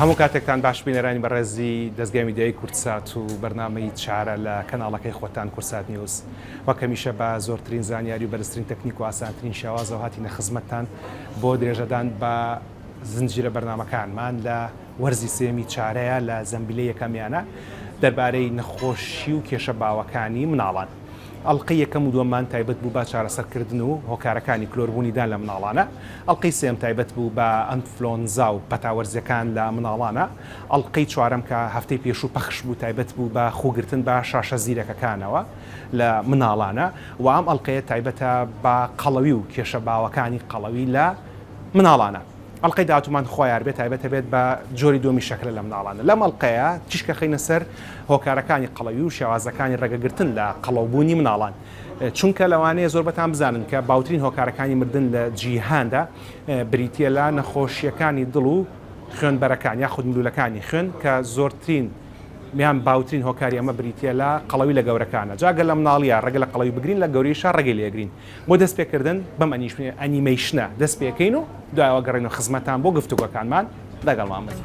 هەموو کاتێکتان باش بینەرانی بەڕێزی دەزگای میدیایی کوردسات و بەرنامەی چارە لە کەناڵەکەی خۆتان کوردسات نیوز وەک هەمیشە بە زۆرترین زانیاری و بەرزترین تەکنیک و ئاسانترین شێوازەوە هاتینە خزمەتتان بۆ درێژەدان بە زنجیرە بەرنامەکانمان لە وەرزی سێیەمی چارەیە لە زەمبیلەی یەکەمیانە دەربارەی نەخۆشی و کێشە باوەکانی مناڵان. ئەڵقەی یەکەم و دووەممان تایبەت بوو بە چارەسەرکردن و هۆکارەکانی کلۆربوونی دان لە مناڵانە. ئەڵقەی سێیەم تایبەت بوو بە ئەنفلۆنزا و پەتا وەرزیەکان لە مناڵانە. ئەڵقەی چوارەم کە هەفتەی پێشوو پەخش بوو تایبەت بوو بە خووگرتن بە شاشە زیرەکەکانەوە لە مناڵانە و ئەم ئەڵقەیە تایبەتە بە قەڵەوی و کێشە باوەکانی قەڵەوی لە مناڵانە. ئەڵقەی داهاتوومان خوا یار بێت تایبەتە بێت بە جۆری دووەمی شەکرە لە مناڵانە. لەم ئەڵقەیە تیشک ئەخەینە سەر هۆکارەکانی قەڵەوی و شێوازەکانی ڕێگەگرتن لە قەڵەوبوونی مناڵان. چونکە لەوانەیە زۆربەتان بزانن کە باوترین هۆکارەکانی مردن لە جیهاندا بریتییە لە نەخۆشییەکانی دڵ و خوێنبەرەکان یاخود ملوولەکانی خوێن کە زۆرترین یان باوترین هۆکاری ئەمە بریتییە لە قەڵەوی لە گەورەکانە. جا گەر لە مناڵییە ڕێگە لە قەڵەوی بگرین لە گەورەیشا ڕێگەی لێگرین. بۆ دەست پێکردن بەم ئەنیمەیشنە دەست پێکەین و دوایەوە گەڕێینەوە خزمەتان بۆ گفتوگۆکانمان لەگەڵمان بن.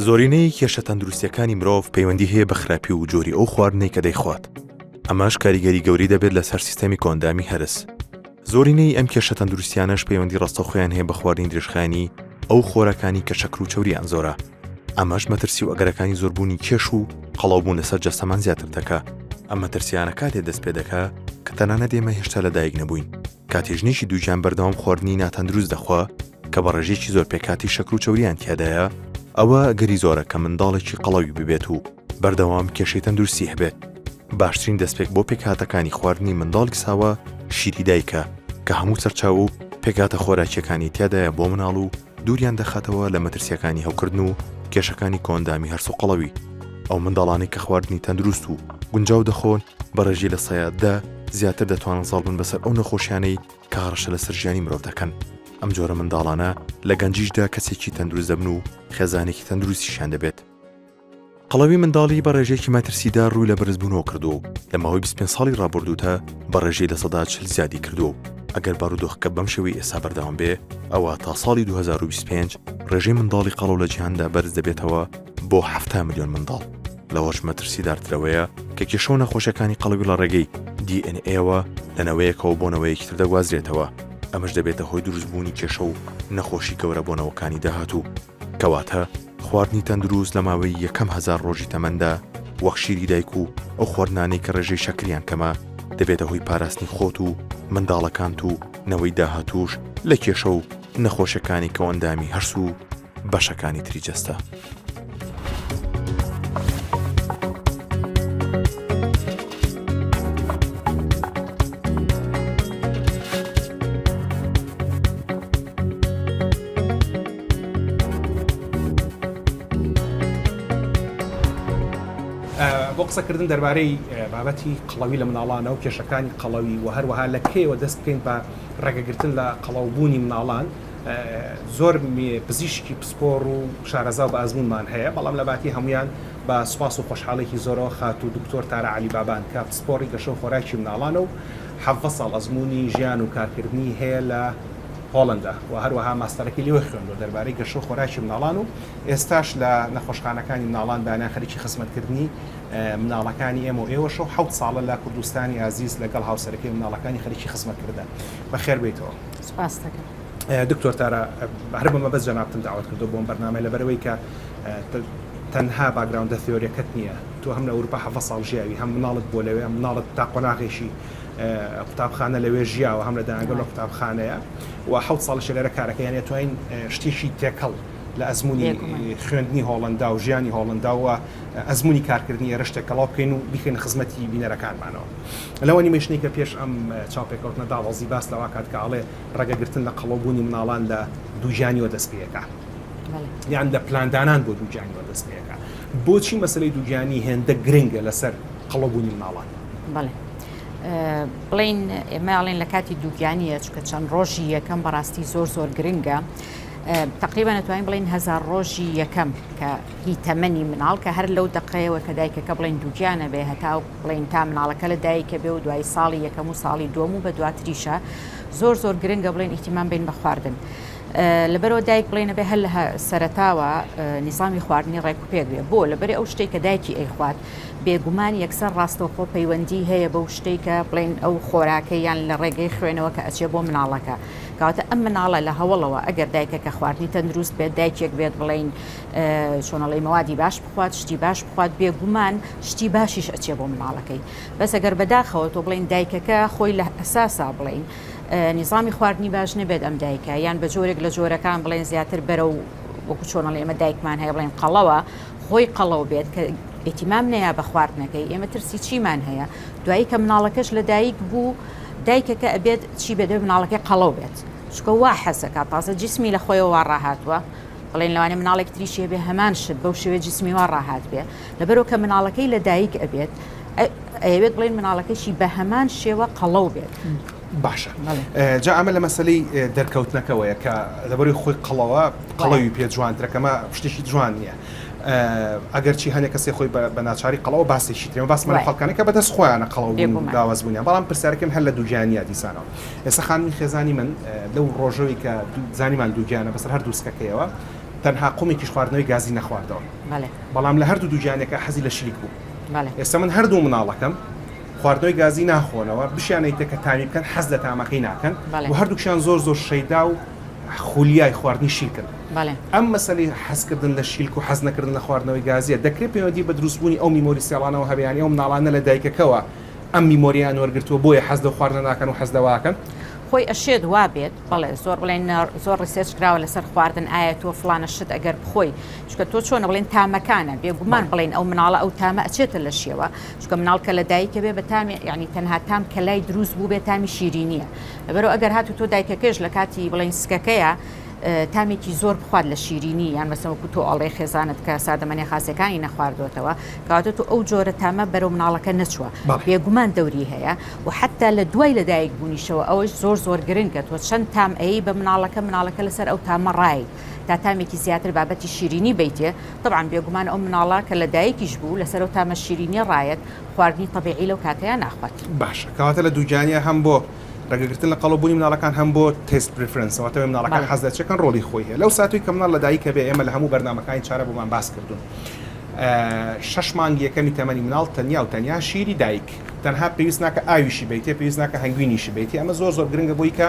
زۆرینەی کێشە تەندروستیەکانی مرۆڤ پەیوەندی هەیە بە خراپی و جۆری ئەو خواردنەی کە دەیخوات ئەمەش کاریگەری گەورەی دەبێت لەسەر سیستەمی کۆئەندامی هەرس زۆرینەی ئەم کێشە تەندروستیانەش پەیوەندی ڕاستەوخۆیان هەیە بە خواردنی درێژخایەنی ئەو خۆراکانی کە شەکر و چەوریان زۆرە ئەمەش مەترسی و ئەگەرەکانی زۆربوونی کێش و قەڵەوبوون لەسەر جەستەمان زیاتر دەکا ئەم مەترسیانە کاتێ دەست پێ دەکا کە تەنانەت ئێمە هێشتا لەدایک نەبووین کاتێ ژنێکی دووگیان بەردەوام خواردنی ناتەندروست دەخوا کە بە ڕێژەیەکی زۆر پێکهاتەی شەکر و چەوریان تیادایە، ئەوە ئەگەری زۆرە کە منداڵێکی قەڵەوی ببێت و بەردەوام کێشەی تەندروستی هەبێت. باشترین دەستپێک بۆ پێکهاتەکانی خواردنی منداڵی ساوا شیری دایکە کە هەموو سەرچاوە و پێکهاتە خۆراکییەکانی تیادایە بۆ منداڵ و دووریان دەخاتەوە لە مەترسییەکانی هەوکردن و کێشەکانی کۆئەندامی هەرس و قەڵەوی. ئەو منداڵانەی کە خواردنی تەندروست و گونجاو دەخۆن بە ڕێژەی 10% زیاتر دەتوانن زاڵ بن بەسەر ئەو نەخۆشیانەی کە هەڕەشە لەسەر ژیانی مرۆڤ دەکەن. ئەم جۆرە منداڵانە لە گەنجیشدا کەسێکی تەندروست دەبن و خێزانێکی تەندروستیشیان دەبێت. قەڵەوی منداڵی بە ڕێژەیەکی مەترسیدار ڕووی لە بەرزبوونەوە کردووە و لە ماوەی 25 ساڵی ڕابردوودا بە ڕێژەی 40% زیادی کردووە و ئەگەر بارودۆخەکە بەم شێوەی ئێستا بەردەوام بێ ئەوا تا ساڵی 2025 ڕێژەی منداڵی قەڵەو لە جیهاندا بەرز دەبێتەوە بۆ 70 ملیۆن منداڵ. لەوەش مەترسیدارترەوەیە کە کێشە و نەخۆشیەکانی قەڵەوی لە ڕێگەی DNA ەوە لە نەوەیەکەوە بۆ نەوەیەکی تر دەگوازرێتەوە، ئەمەش دەبێتە هۆی دروستبوونی کێشە و نەخۆشی گەورە بۆ نەوەکانی داهاتوو. کەواتە خواردنی تەندروست لە ماوەی یەکەم هەزار ڕۆژی تەمەندا وەک شیری دایک و ئەو خواردنانەی کە ڕێژەی شەکریان کەمە دەبێتە هۆی پاراستنی خۆت و منداڵەکانت و نەوەی داهاتووش لە کێشە و نەخۆشیەکانی کۆئەندامی هەرس و بەشەکانی تری جەستە. بۆ قسەکردن دەربارەی بابەتی قەڵەوی لە مناڵانە و کێشەکانی قەڵەوی و هەروەها لە کەیەوە دەست بکەین بە ڕێگەگرتن لە قەڵەوبوونی مناڵان زۆر پزیشکی پسپۆڕ و شارەزا و بە ئەزموونمان هەیە، بەڵام لە باتی هەموویان بە سوپاس و خۆشحاڵیەکی زۆرەوە خاتوو دکتۆر تارا عەلی بابان کە پسپۆڕی گەشە و خۆراکی مناڵانە و 17 ساڵ ئەزموونی ژیان و کارکردنی هەیە لە هۆڵەندا و هەروەها ماستەرەکەی لێوە خوێندووە دەربارەی گەشە و خۆراکی مناڵان و ئێستاش لە نەخۆشخانەکانی مناڵان بەیانیان خەریکی خزمەتکردنی مناڵەکانی ئێمە و ئێوەشە و حەوت ساڵە لە کوردستانی ئازیز لەگەڵ هاوسەرەکەی و مناڵەکانی خەریکی خزمەتکردنە. بەخێربێیتەوە. سوپاست دەکەم. دکتۆر تارا هەر بە مەبەست جەنابتم داوەت کردو بۆم بەرنامەی لەبەرەوەی کە تەنها background ە theory ەکەت نییە تۆ هەم لە ئەوروپا حەڤە ساڵ ژیاوی هەم مناڵت بۆ لەوێ هەم مناڵت تا قۆناغێکی قوتابخانە لەوێ ژیاوە هەم لە دایەنگە لە قوتابخانەیە و حەوت ساڵیشە لێرە کارەکە یان توانین شتێکی تێکەڵ لە ئەزمموی خوێندنی هۆڵندا و ژیانی هۆڵندا و ئەزمموی کارکردنی ئێرە شتێکەڵاو بکەین و بیخەینە خزمەتی بینەرەکانمانەوە. لەو ئەنیمەیشنەی کە پێش ئەم چاوپێکەوتنە داڵەزی باس لەوە کات کە ئەڵێ ڕێگەگرتن لە قەڵەوبوونی مناڵان لە دووگیانیەوە دەست پێکا یان لە پلاندانان بۆ دووگیانیەوە دەست پێکا بۆچی مەسەلەی دووگیانی هێندە گرنگە لەسەر قەڵەوبوونی مناڵان؟ بەڵێ. بڵێین ئێمە ئەڵێن لە کاتی دووگیانیە چونکە چەند ڕۆژی یەکەم بەڕاستی زۆر زۆر گرنگە تقریبا نەتوانین بڵین هەزار ڕۆژی یەکەم کە هی تەمەنی مناڵ کە هەر لەو دقەیەوە کە دایکەکە بڵین دووگیانە بێ هەتا بڵین تا مناڵەکە لە دایکە بێ و دوای ساڵی یەکەم و ساڵی دووەم و بە دواتریشە زۆر زۆر گرنگە بڵێن ئیهتیمام بین بە خواردن. لەبەرەوە دایک بڵێنە بێ هەر لە سەرەتاوە نیزامی خواردنی ڕێک و پێک بێ بۆ لەبەری ئەو شتێک کە دایکی ئەیخوات بێگومان یەکسەر ڕاستەوخۆ پەیوەندی هەیە بەو شتەی کە بڵێین ئەو خۆراکەی یان لە ڕێگەی خوێنەوە کە ئەچێ بۆ مناڵەکە کەواتە ئەم مناڵە لە هەوڵەوە ئەگەر دایکەکە خواردنی تەندروست بێت دایکێک بێت بڵێین چۆنەڵی مەوادی باش بخوات شتی باش بخوات بێگومان شتی باشیش ئەچێ بۆ مناڵەکەی بەس ئەگەر بەداخەوە تۆ بڵێین دایکەکە خۆی لە ئەساسا بڵێین نیزامی خواردنی باش نەبێت ئەم دایکە یان بە جۆرێک لە جۆرەکان بڵێن زیاتر بەرەو وەکو چۆنەڵی ئێمە دایکمان هەیە بڵێن قەڵەوە خۆی قەڵەو بێت کە ئیهتیمام نەیا بە خواردنەکەی ئێمە ترسی چیمان هەیە دوایی کە مناڵەکەش لە دایک بوو دایکەکە ئەبێت چی بێت دەبێت مناڵەکەی قەڵەو بێت چونکە وا حەزەکات تازە جسمی لە خۆیەوە وا ڕاهاتووە بڵێن لەوانەیە مناڵێک تریشی هەبێ هەمان شت بەو شێوەیە جسمی وا ڕاهات بێ لەبەرەوە کە مناڵەکەی لە دایک ئەبێت ئەیەوێت بڵێن مناڵەکەشی بە هەمان شێوە قەڵەو بێت. باشە جا ئەمە لە مەسەلەی دەرکەوتنەکەوەیە کە لەبەرەی خۆی قەڵەوە قەڵەوی پێ جوانترە کەمە شتێکی جوان نییە ئەگەرچی هەنێک کەسێ خۆی بە ناچاری قەڵەوە باسێکی ترێمە باسمان لە خەڵکانێک کە بەدەست خۆیانە قەڵەو بوون و لاواز بوونیان بەڵام پرسیارەکەم هەر لە دووگیانیە دیسانەوە ئێستا خانمی خێزانی من لەو ڕۆژەوەی کە زانیمان دووگیانە بەسەر هەردوو سکەکەیەوە تەنها قومێکیش خواردنەوەی گازی نەخواردەوە بەڵام لە هەردوو دووگیانەکە حەزی لە شلیک بوو ئێستا من هەردوو مناڵەکەم خواردنەوەی گازی ناخۆنەوە، بشیانەیتێ کە تامی بکەن حەز لە تامەکەی ناکەن و هەردووکیان زۆر زۆر شەیدا و خولیای خواردنی شیلکن. ئەم مەسەلەی حەزکردن لە شیلک و حەز نەکردن لە خواردنەوەی گازیە دەکرێ پەیوەندی بە دروستبوونی ئەو memory cell انەوە هەبێ یانی ئەو مناڵانە لە دایکەکەوە ئەم memory یان وەرگرتووە بۆیە حەز لەو خواردنە ناکەن و حەز لەوە ئەکەن؟ خۆی ئەشێت وابێت بەڵێ زۆر بڵێن زۆر research کراوە لەسەر خواردن ئایا تۆ فڵانە شت ئەگەر بخۆی چونکە تۆ چۆنە بڵێن تامەکانە بێگومان بڵێن ئەو مناڵە ئەو تامە ئەچێتە لەشیەوە چونکە مناڵ کە لە دایکە بێ بە تامی یعنی تەنها تام کە لای دروست بوو بێ تامی شیرینیە لەبەرەوە ئەگەر هاتوو تۆ دایکەکەش لە کاتی بڵێن سکەکەیە تامێکی زۆر بخوات لە شیرینی یان مەسەن وەکو تۆ ئەڵێ خێزانت کە ساردەمەنی خاسەکانی نەخواردوێتەوە کەواتە تۆ ئەو جۆرە تامە بەرەو مناڵەکە نەچووە بێگومان دەوری هەیە و حتا لە دوای لەدایک بوونیشەوە ئەوەش زۆر زۆر گرنگە تۆ چەند تام ئەی بە مناڵەکە مناڵەکە لەسەر ئەو تامە ڕای تا تامێکی زیاتر بابەتی شیرینی بیتێ تەبعەن بێگومان ئەو مناڵە کە لە دایکیش بوو لەسەر ئەو تامە شیرینیە ڕایەت خواردنی تەبیعی لەو کاتەیا ناخوات. باشە کەواتە لە دووگیانیا هەم بۆ ڕێگەگرتن لە قەڵەوبوونی مناڵەکان هەم بۆ taste preference واتە ئەوەی مناڵەکان حەز لە چەکەن ڕۆڵی خۆی هەیە لەو ساتەی کە مناڵ لە دایکە بێ ئێمە لە هەموو بەرنامەکانی چارە بۆمان باس کردوون شەش مانگی یەکەمی تەمەنی مناڵ تەنیا و تەنیا شیری دایک تەنها پێویست ناکە ئاویشی بیتێ پێویست ناکە هەنگوینیشی بیتێ ئەمە زۆر زۆر گرنگە بۆی کە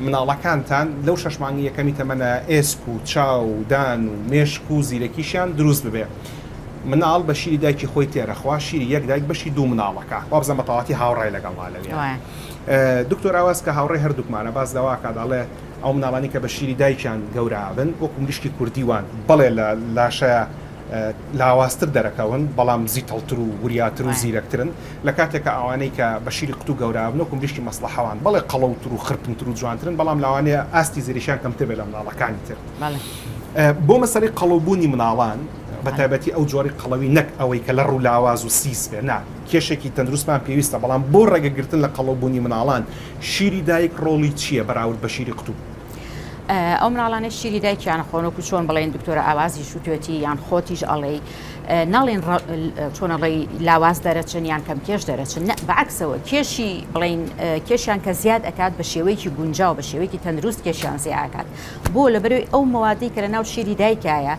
مناڵەکانتان لەو شەش مانگی یەکەمی تەمەنە ئێسک و چاو و دان و مێشک و زیرەکیشیان دروست ببێ. مناڵ بە شیری دایکی خۆی تێرە خوا شیری یەک دایک بەشی دوو مناڵەکە. وابزانم بە تەواوەتی هاوڕای لەگەڵما لەویا. دکتۆر ئاواز کە هاوڕێی هەردووکمانە باس لەوە ئەکات ئەڵێ ئەو مناڵانەی کە بە شیری دایکیان گەورە ئەبن وەکو مریشکی کوردی وان بەڵێ لە لاشەیا لاوازتر دەرەکەون، بەڵام زیتەڵتر و وریاتر و زیرەکترن، لە کاتێکا ئەوانەی کە بە شیری قوتوو گەورە ئەبن وەکو مریشکی مەسڵەحەوان، بەڵێ قەڵەوتر و خرپنتر و جوانترن، بەڵام لەوانەیە ئاستی زیرەکیان کەمتر بێت لە منداڵەکانی تر. بۆ مەسەلەی قەڵەوبوونی منداڵان، بە تایبەتی ئەو جۆرەی قەڵەوی نەک ئەوەی کە لەڕ و لاواز و سیس بێت، نا، کێشێکی تەندروستمان پێویستە، بەڵام بۆ ڕێگەگرتن لە قەڵەوبوونی منداڵان، شیری دایک ڕۆڵی چییە بەراورد بە شیری قوتوو؟ ئەو مناڵانەی شیری دایکیان خۆن وەکو چۆن بڵێن دکتۆرە ئاوازیش وتوێتی یان خۆتیش ئەڵێی ناڵێن چۆن ئەڵێی لاواز دەرەچن یان کەم کێش دەرەچن نە بەعکسەوە کێشی بڵین کێشیان کە زیاد ئەکات بە شێوەیەکی گونجاو بە شێوەیەکی تەندروست کێشیان زیاکات بۆ لەبەرەوەی ئەو مەوادەی کە لە ناو شیری دایکایە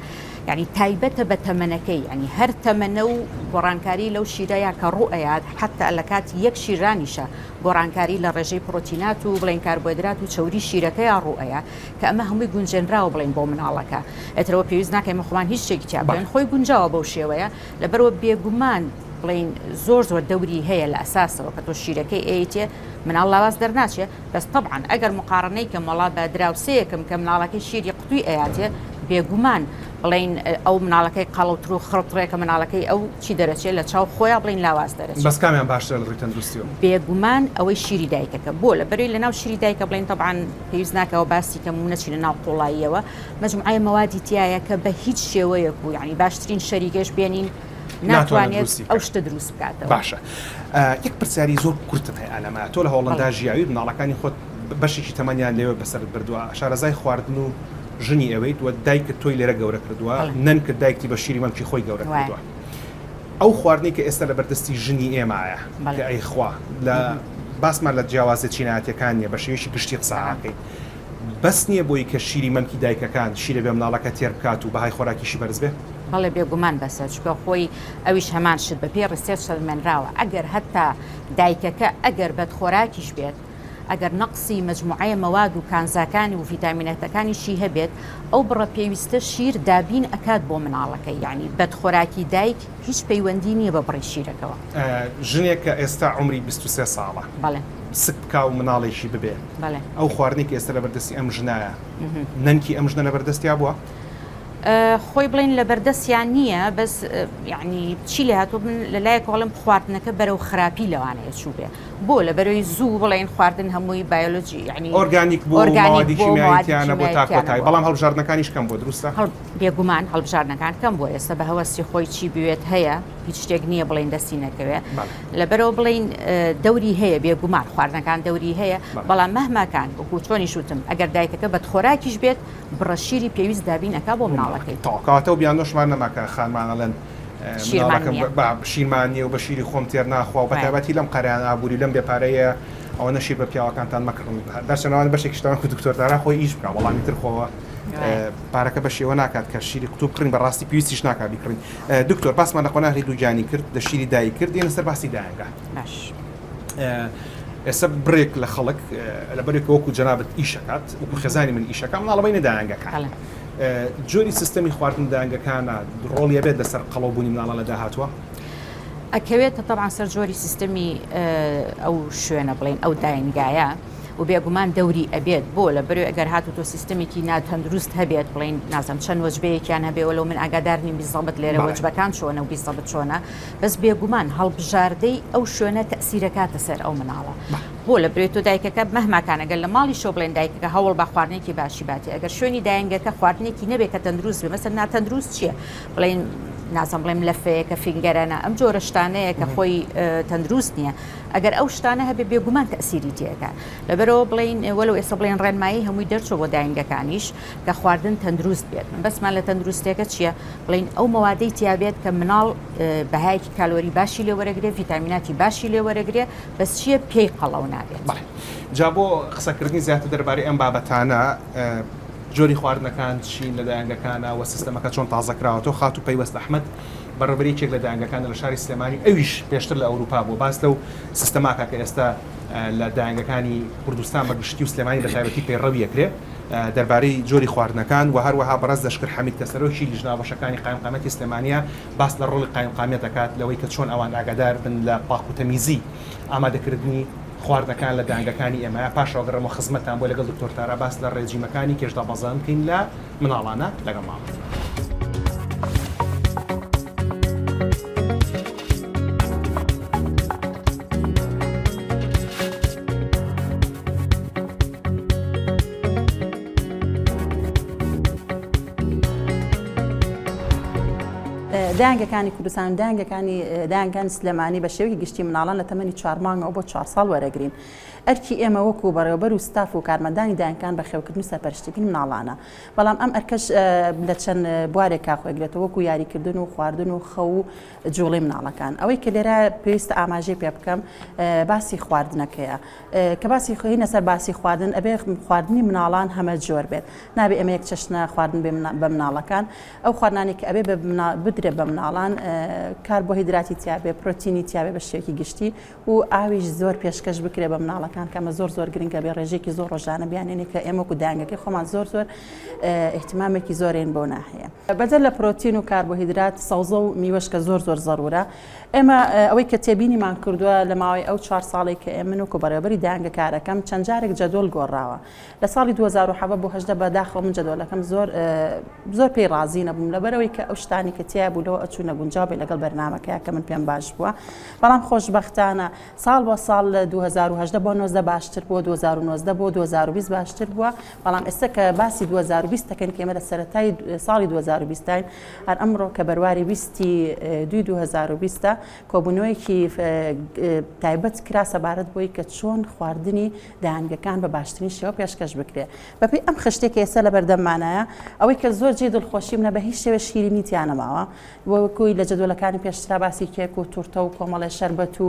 یعنی تایبەتە بە تەمەنەکەی یعنی هەر تەمەنە و گۆڕانکاری لەو شیرەیە کە ڕوو ئەیات حتا لە کاتی یەک شیرانیشە گۆڕانکاری لە ڕێژەی پڕۆتینات و بڵێین کاربۆهێدرات و چەوری شیرەکەیا ڕوو ئەیا کە ئەمە هەمووی گونجێنراوە بڵێین بۆ مناڵەکە ئیتر ئەوە پێویست ناکا ئێمە خۆمان هیچ شتێکی تیا بکەین خۆی گونجاوە بەو شێوەیە لەبەرئەوە بێگومان بڵێین زۆر زۆر دەوری هەیە لە ئەساسەوە کە تۆ شیرەکەی ئەیتێ مناڵ لاواز دەرناچێ بەس تەبعەن ئەگەر مقاڕەنەی کەم وەڵا بە دراوسێیەکم کە مناڵەکەی شیری قوتوی ئەیاتێ بێگومان بڵێین ئەو مناڵەکەی قەڵەوتر و خڕترە کە مناڵەکەی ئەو چی دەرەچێ لە چاو خۆیا بڵێین لاواز دەرەچێ. بەس کامیان باشترە لە ڕووی تەندروستیەوە؟ بێگومان ئەوەی شیری دایکەکە بۆ لەبەرەی لەناو شیری دایکە بڵێین تەبعەن پێویست ناکا ئەوە باسی کەم و نەچینە ناو قوڵاییەوە مەجموعەیە مەوادی تیایە کە بە هیچ شێوەیەک و یانی باشترین شەریکەش بێنین. ناتوانێت ئەو شتە دروست بکاتەوە. باشە یەک پرسیاری زۆر کورتم هەیە ئالەمە تۆ لە هۆڵندا ژیاوی مناڵەکانی خۆت بەشێکی تەمەنیان لەوێ بەسەرت بردووە شارەزای خواردن و ژنی ئەوەیت و دایکت تۆی لێرە گەورە کردووە نەنکت دایکتی بە شیری مەمکی خۆی گەورە کردووە ئەو خواردنەی کە ئێستا لە بەردەستی ژنی ئێمایە کە ئەیخوا لە باسمان لە جیاوازیە چینایەتیەکان نیە بە شێوەیەکی گشتی قسە ئەکەین بەس نیە بۆی کە شیری مەمکی دایکەکان شیرە بێ مناڵەکە تێر بکات و بەهای خۆراکیشی بەرز بێ؟ بەڵێ بێگومان بەسە چونکە خۆی ئەویش هەمان شت بە پێی research سەلمێنراوە ئەگەر هەتا دایکەکە ئەگەر بەدخۆراکیش بێت ئەگەر نەقسی مەجموعەیە مەواد و کانزاکانی و ڤیتامینەتەکانیشی هەبێت ئەو بڕە پێویستە شیر دابین ئەکات بۆ مناڵەکەی یانی بەدخۆراکی دایک هیچ پەیوەندی نییە بە بڕی شیرەکەوە. ژنێک کە ئێستا عومری 23 ساڵە بەڵێ. سک بکا و مناڵێکی ببێ بەڵێ. ئەو خواردنەی کە ئێستا لەبەردەستی ئەم ژنایە نەنکی ئەم ژنە لەبەردەستیا بووە؟ خۆی بڵێین لەبەردەستیان نییە بەس یانی چی لێ هاتووە من لەلایەکەوە ئەڵێم خواردنەکە بەرەو خراپی لەوانەیە چووبێ بۆ لەبەرەوەی زوو بڵێین خواردن هەمووی بایۆلۆجی یعنی ئۆرگانیک بوو ئۆرگانیک مەوادی بوو کیمیایی مەوادی تیا نەبوو تا کیمیایی تیا کۆتایی نەبووە. بەڵام هەڵبژاردنەکانیش کەم بووە دروستە؟ هەڵ بێگومان هەڵبژاردنەکان کەم بووە ئێستا بە هەوەسی خۆی چی بوێت هەیە هیچ شتێک نییە بڵێین دەستی نەکەوێ بەڵێ. لەبەرەوە بڵێین دەوری هەیە بێگومان خواردنەکان دەوری هەیە بەڵێ. بەڵام مەهماکان وەکو چۆنیش وتم ئەگەر دایکەکە بەدخۆراکیش بێت بڕە شیری پێویست دابین ئەکا بۆ مناڵەکەی. تەواو کەواتە ئەو بیانۆشمان نەما کە خانمان ئەڵێن شیرمان مناڵەکەم نییە. با شیرمان نییە و بە شیری خۆم تێر ناخوا و وایە. بەتایبەتی لەم قەرەیان ئابووری و لەم بێ پارەیە ئەوەنە شیر بە پیاوەکانتان مەکڕن هەرچەند ئەوان بەشێکیشتان وەکو دکتۆر تارا خۆی ئیش بکا بەڵام ئیتر خۆ وایە. پارەکە بەشی ئەوە ناکات کە شیری قوتوو بکڕین بەڕاستی پێویستیش ناکات بیکڕین دکتۆر باسمان لە قۆناغی دووگیانی کرد لە شیری دایک کرد دێنە سەر باسی دایەنگە. باش. ئێستا بڕێک لە خەڵک لەبەرێک وەکو جەنابت ئیشەکات وەکو خێزانی من ئیشەکە مناڵەبەینە دایەنگەکان جۆری سیستەمی خواردن دایەنگەکانە ڕۆڵی ئەبێت لەسەر قەڵەوبوونی مناڵان لە داهاتووە؟ ئەکەوێتە تەبعەن سەر جۆری سیستەمی ئەو شوێنە بڵێین ئەو داینگایە و بێگومان دەوری ئەبێت بۆ لە بەرەوەی ئەگەر هاتوو تۆ سیستەمێکی ناتەندروست هەبێت بڵێین نازم چەند وەجبەیەکیان هەبێ وەلو من ئاگادار نیم بیزەبت لێرە وەجبەکان چۆنە و بیزەبت چۆنە بەس بێگومان هەڵبژاردەی ئەو شوێنە تەئسیرەکاتە سەر ئەو مناڵە بۆ لە برێ تۆ دایکەکە مەهماکان ئەگەر لە ماڵیشەوە بڵێن دایکەکە هەوڵ بە خواردنێکی باشی باتێ ئەگەر شوێنی دایەنگەکە خواردنێکی نەبێ کە تەندروست بێ مەسەن ناتەندروست چییە بڵێن نازم بڵێم لەفەیە کە finger ەنە ئەم جۆرە شتانەیە کە خۆی تەندروست نییە ئەگەر ئەو شتانە هەبێ بێگومان تەئسیری تێکە لەبەرەوە بڵین وەلو ئێستا بڵێن ڕێنمایی هەمووی دەرچوە بۆ داینگەکانیش کە خواردن تەندروست بێت مەبەستمان لە تەندروستیەکە چییە بڵین ئەو مەوادەی تیابێت کە مناڵ بەهایەکی کالۆری باشی لێ وەرەگرێ ڤیتامیناتی باشی لێ وەرەگرێ بەس چییە پێی قەڵەو نابێت. بەڵێ جا بۆ قسەکردنی زیاتر دەربارەی ئەم بابەتانە جۆری خواردنەکان چین لە دایەنگەکانە و سیستەمەکە چۆن تازە کراوەتەوە خاتوو پەیوەست ئەحمەد بەڕێوەبەری یەکێک لە دایەنگەکانە لە شاری سلێمانی ئەویش پێشتر لە ئەوروپا بووە باس لەو سیستەمە ئەکا کە ئێستا لە دایەنگەکانی کوردستان بە گشتی و سلێمانی بە تایبەتی پەیڕەوی ئەکرێ دەربارەی جۆری خواردنەکان و هەروەها بەڕێز لەشکر حەمید کە سەرۆکی لیژنە هاوبەشەکانی قایمقامیەتی سلێمانیە باس لە ڕۆڵی قایمقامیەت دەکات لەوەی کە چۆن ئەوان ئاگادار بن لە پاک و تەمیزی ئامادەکردنی خواردنەکان لە دانگەکانی ئێمە پاشەوە گەڕێمەوە خزمەتتان بۆ لەگەڵ دکتۆر تارا باس لە ڕێجیمەکانی کێشدابەزاندن بکەین لە مناڵانە لەگەڵ مامەت. دایەنگەکانی کوردستان و دایەنگەکانی دایەنگانی سلێمانی بە شێوەیەکی گشتی مناڵان لە تەمەنی چوار مانگەوە بۆ چوار ساڵ وەرەگرین. ئەرکی ئێمە وەکو بەڕێوەبەر و ستاف و کارمەندانی دایەنگەکان بەخێوکردن و سەرپەرشتیکردنی مناڵانە. بەڵام ئەم ئەرکەش لە چەند بوارێکا خۆیگرێتەوە وەکو یاریکردن و خواردن و خەو و جوڵەی مناڵەکان. ئەوەی کە لێرە پێویستە ئاماژەی پێ بکەم باسی خواردنەکەیە. کە باسی خۆینە سەر باسی خواردن ئەبێ خواردنی مناڵان هەمە جۆر بێت. نابێ ئێمە یەک چەشنە خواردن بە مناڵەکان. ئەو خواردنانەی کە ئەبێ بدرێ بە مناڵان کاربۆهیدراتی تیابێ، پرۆتینی تیابێ بە شێوەیەکی گشتی و ئاویش زۆر پێشکەش بکرێ بە مناڵەکان کە ئەمە زۆر زۆر گرنگە بێ ڕێژەیەکی زۆر ڕۆژانە بیانێنێ کە ئێمە وەکو دایەنگەکەی خۆمان زۆر زۆر ئیهتیمامێکی زۆرین بەو ناحیە. بەدەر لە پرۆتین و کاربۆهیدرات سەوزە و میوەش کە زۆر زۆر زەرورە ئێمە ئەوەی کە تێبینیمان کردووە لە ماوەی ئەو چوار ساڵەی کە من وەکو بەڕێوەبەری دایەنگە کارەکەم چەند جارێک جەدۆل گۆڕاوە لە ساڵی 2017 بۆ 18 بەداخەوە من جەدۆلەکەم زۆر زۆر پێی ڕازی نەبووم لەبەرئەوەی کە ئەو شتانی کە تیا بوو لەوە. لەوە ئەچوو نەگونجاو بێ لەگەڵ بەرنامەکەیا کە من پێم باش بووە بەڵام خۆشبەختانە ساڵ بۆ ساڵ لە 2018 بۆ 19 باشتر بووە 2019 بۆ 2020 باشتر بووە بەڵام ئێستا کە باسی 2020 دەکەین کە ئێمە لە سەرەتای ساڵی 2020 داین هەر ئەمڕۆ کە بەرواری 20 دوی 2020 کۆبوونەوەیەکی تایبەت کرا سەبارەت بۆی کە چۆن خواردنی دایەنگەکان بە باشترین شێوە پێشکەش بکرێ. بەپێی ئەم خشتەی کە ئێستا لەبەردەممانایە، ئەوەی کە زۆر جێی دڵخۆشی منە بە هیچ شێوەیەک شیرینی تیا نەماوە. وەکوی لە جەدوەلەکانی پێشترا باسی کێک و تورتە و کۆمەڵێ شەربەت و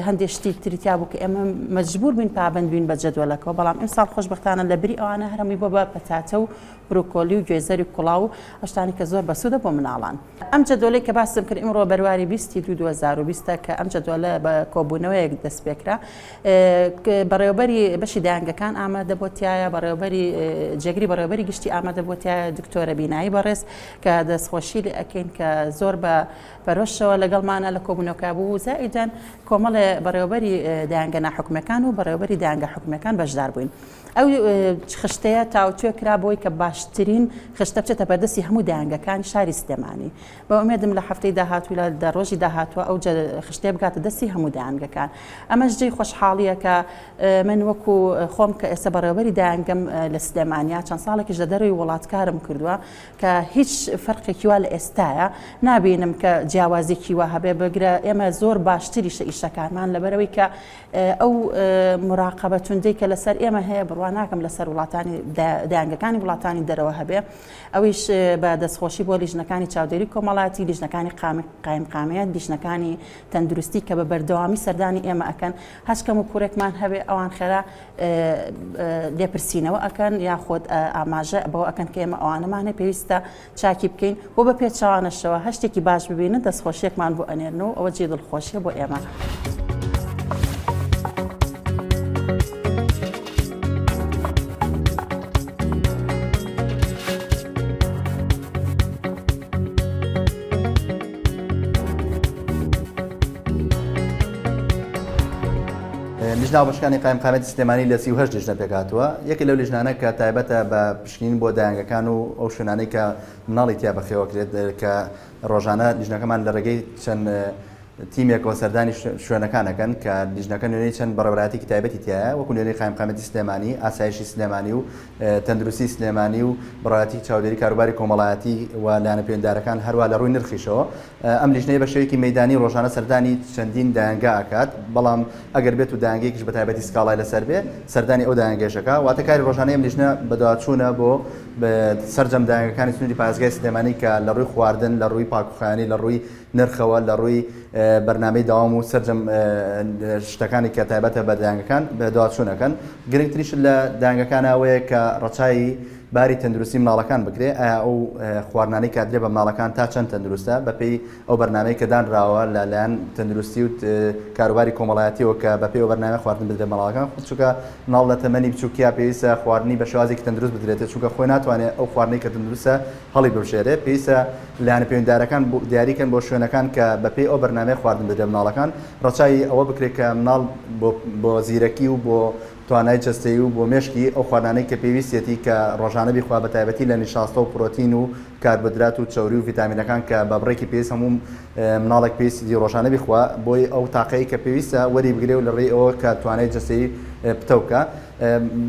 هەندێ شتی تری تیا بوو کە ئێمە مەجبوور بووین پابەند بین بە جەدوەلەکەوە، بەڵام ئیمساڵ خۆشبەختانە لەبری ئەوانە هەر هەمووی بووە بە پەتاتە و برۆکۆلی و گوێزەری کوڵاو و ئەو شتانەی کە زۆر بەسوودە بۆ مناڵان. ئەم جەدوەلەی کە باسم کرد ئیمڕۆ بەرواری 20 دوو 2020 کە ئەم جەدوەلە بە کۆبوونەوەیەک دەست پێکرا بەڕێوەبەری بەشی دایەنگەکان ئامادە بۆ تایە بەڕێوەبەری جێگری بەڕێوەبەری گشتی ئامادە بۆ تایە دکتۆرە بینایی بەڕێز کە دەستخۆشی لێ ئەکەین کە زۆر بە پەرۆشەوە لەگەڵمانە لە کۆبوونەوەکە بوو زائیدەن کۆمەڵێ بەڕێوەبەری دایەنگە ناحکومیەکان و بەڕێوەبەری دایەنگە حکومیەکان بەشدار بووین. ئەو خشتەیە تاوتوێ کرا بۆی کە باشترین خشتە بچێتە بەردەستی هەموو دایەنگەکانی شاری سلێمانی. بە ئومێدم لە هەفتەی داهاتوو لە دە ڕۆژی داهاتووە ئەو خشتەیە بگاتە دەستی هەموو دایەنگەکان. ئەمەش جێی خۆشحاڵییە کە من وەکو خۆم کە ئێستا بەڕێوەبەری دایەنگەم لە سلێمانیا چەند ساڵێکیش لە دەرەوەی وڵات کارم کردووە کە هیچ فەرقێکی وا لە ئێستایە نابینم کە جیاوازێکی وا هەبێ بگرە ئێمە زۆر باشتریشە ئیشەکانمان لەبەرەوەی کە ئەو مراقەبە توندەی کە لەسەر ئێمە هەیە بڕوا ناکەم لەسەر وڵاتانی دایەنگەکانی وڵاتانی دەرەوە هەبێ ئەویش بە دەستخۆشی بۆ لیژنەکانی چاودێری کۆمەڵاتی لیژنەکانی قایمقامیەت لیژنەکانی تەندروستی کە بە بەردەوامی سەردانی ئێمە ئەکەن هەچ کەم و کوڕێکمان هەبێ ئەوان خێرا لێپرسینەوە ئەکەن یاخود ئاماژە بەوە ئەکەن کە ئێمە ئەوانەمانە پێویستە چاکی بکەین و بە پێچەوانەشەوە هەر شتێکی باش ببینن دەستخۆشیەکمان بۆ ئەنێرن و ئەوە جێی دڵخۆشیە بۆ ئێمە. لیژنە هاوبەشەکانی قایمقامیەتی سلێمانی لە 38 لیژنە پێکهاتووە، یەکێک لەو لیژنانە کە تایبەتە بە پشکنین بۆ دایەنگەکان و ئەو شوێنانەی کە مناڵی تیا بەخێوەکرێت کە ڕۆژانە لیژنەکەمان لە ڕێگەی چەند تیمێکەوە سەردانی شوێنەکان ئەکەن کە لیژنەکە نوێنەری چەند بەڕێوەبەرایەتێکی تایبەتی تیایە وەکو نوێنەری قایمقامیەتی سلێمانی، ئاسایشی سلێمانی و تەندروستی سلێمانی و بەڕێوەبەرایەتی چاودێری کاروباری کۆمەڵایەتی و لایەنە پەیوەندیدارەکان هەروا لە ڕووی نرخیشەوە ئەم لیژنەیە بە شێوەیەکی مەیدانی ڕۆژانە سەردانی چەندین دایەنگا ئەکات بەڵام ئەگەر بێت و دایەنگەیەکیش بە تایبەتی سکاڵای لەسەر بێ سەردانی ئەو دایەنگەیش ئەکا واتە کاری ڕۆژانەی ئەم لیژنە بەدواچوونە بۆ سەرجەم دایەنگەکانی سنووری پارێزگای سلێمانی کە لە ڕووی خواردن لە ڕووی پاکوخایەنی لە ڕووی نرخەوە لە ڕووی بەرنامەی دەوام و سەرجەم شتەکانی کە تایبەتە بە دایەنگەکان بەدواچوون ئەکەن گرنگترین شت لە دایەنگەکان ئەوەیە کە ڕەچاوی باری تەندروستی مناڵەکان بکرێ ئایا ئەو خواردنانەی کە ئەدرێ بە مناڵەکان تا چەند تەندروستە بەپێی ئەو بەرنامەی کە دانراوە لە لایەن تەندروستی و کاروباری کۆمەڵایەتیەوە کە بەپێی ئەو بەرنامەیە خواردن بدرێت مەڵاڵەکان چونکە مناڵ لە تەمەنی بچووکیا پێویستە خواردنی بە شێوازێکی تەندروست بدرێتێ چونکە خۆی ناتوانێت ئەو خواردنەی کە تەندروستە هەڵی ببژێرێ پێویستە لایەنە پەیوەندیدارەکان دیاری کەن بۆ شوێنەکان کە بەپێی ئەو بەرنامەیە خواردن بدرێت مناڵەکان ڕەچاوی ئەوە بکرێت کە مناڵ بۆ بۆ زیرەکی و بۆ توانای جەستەیی و بۆ مێشکی ئەو خواردنانەی کە پێویستیەتی کە ڕۆژانە بیخوا بە تایبەتی لە نیشاستە و پرۆتین و کاربۆهیدرات و چەوری و ڤیتامینەکان کە بە بڕێکی پێویست هەموو مناڵێک پێویستیتی ڕۆژانە بیخوا بۆی ئەو تاقەی کە پێویستە وەری بگرێ و لە ڕێی ئەوە کە توانای جەستەیی پتەو بکا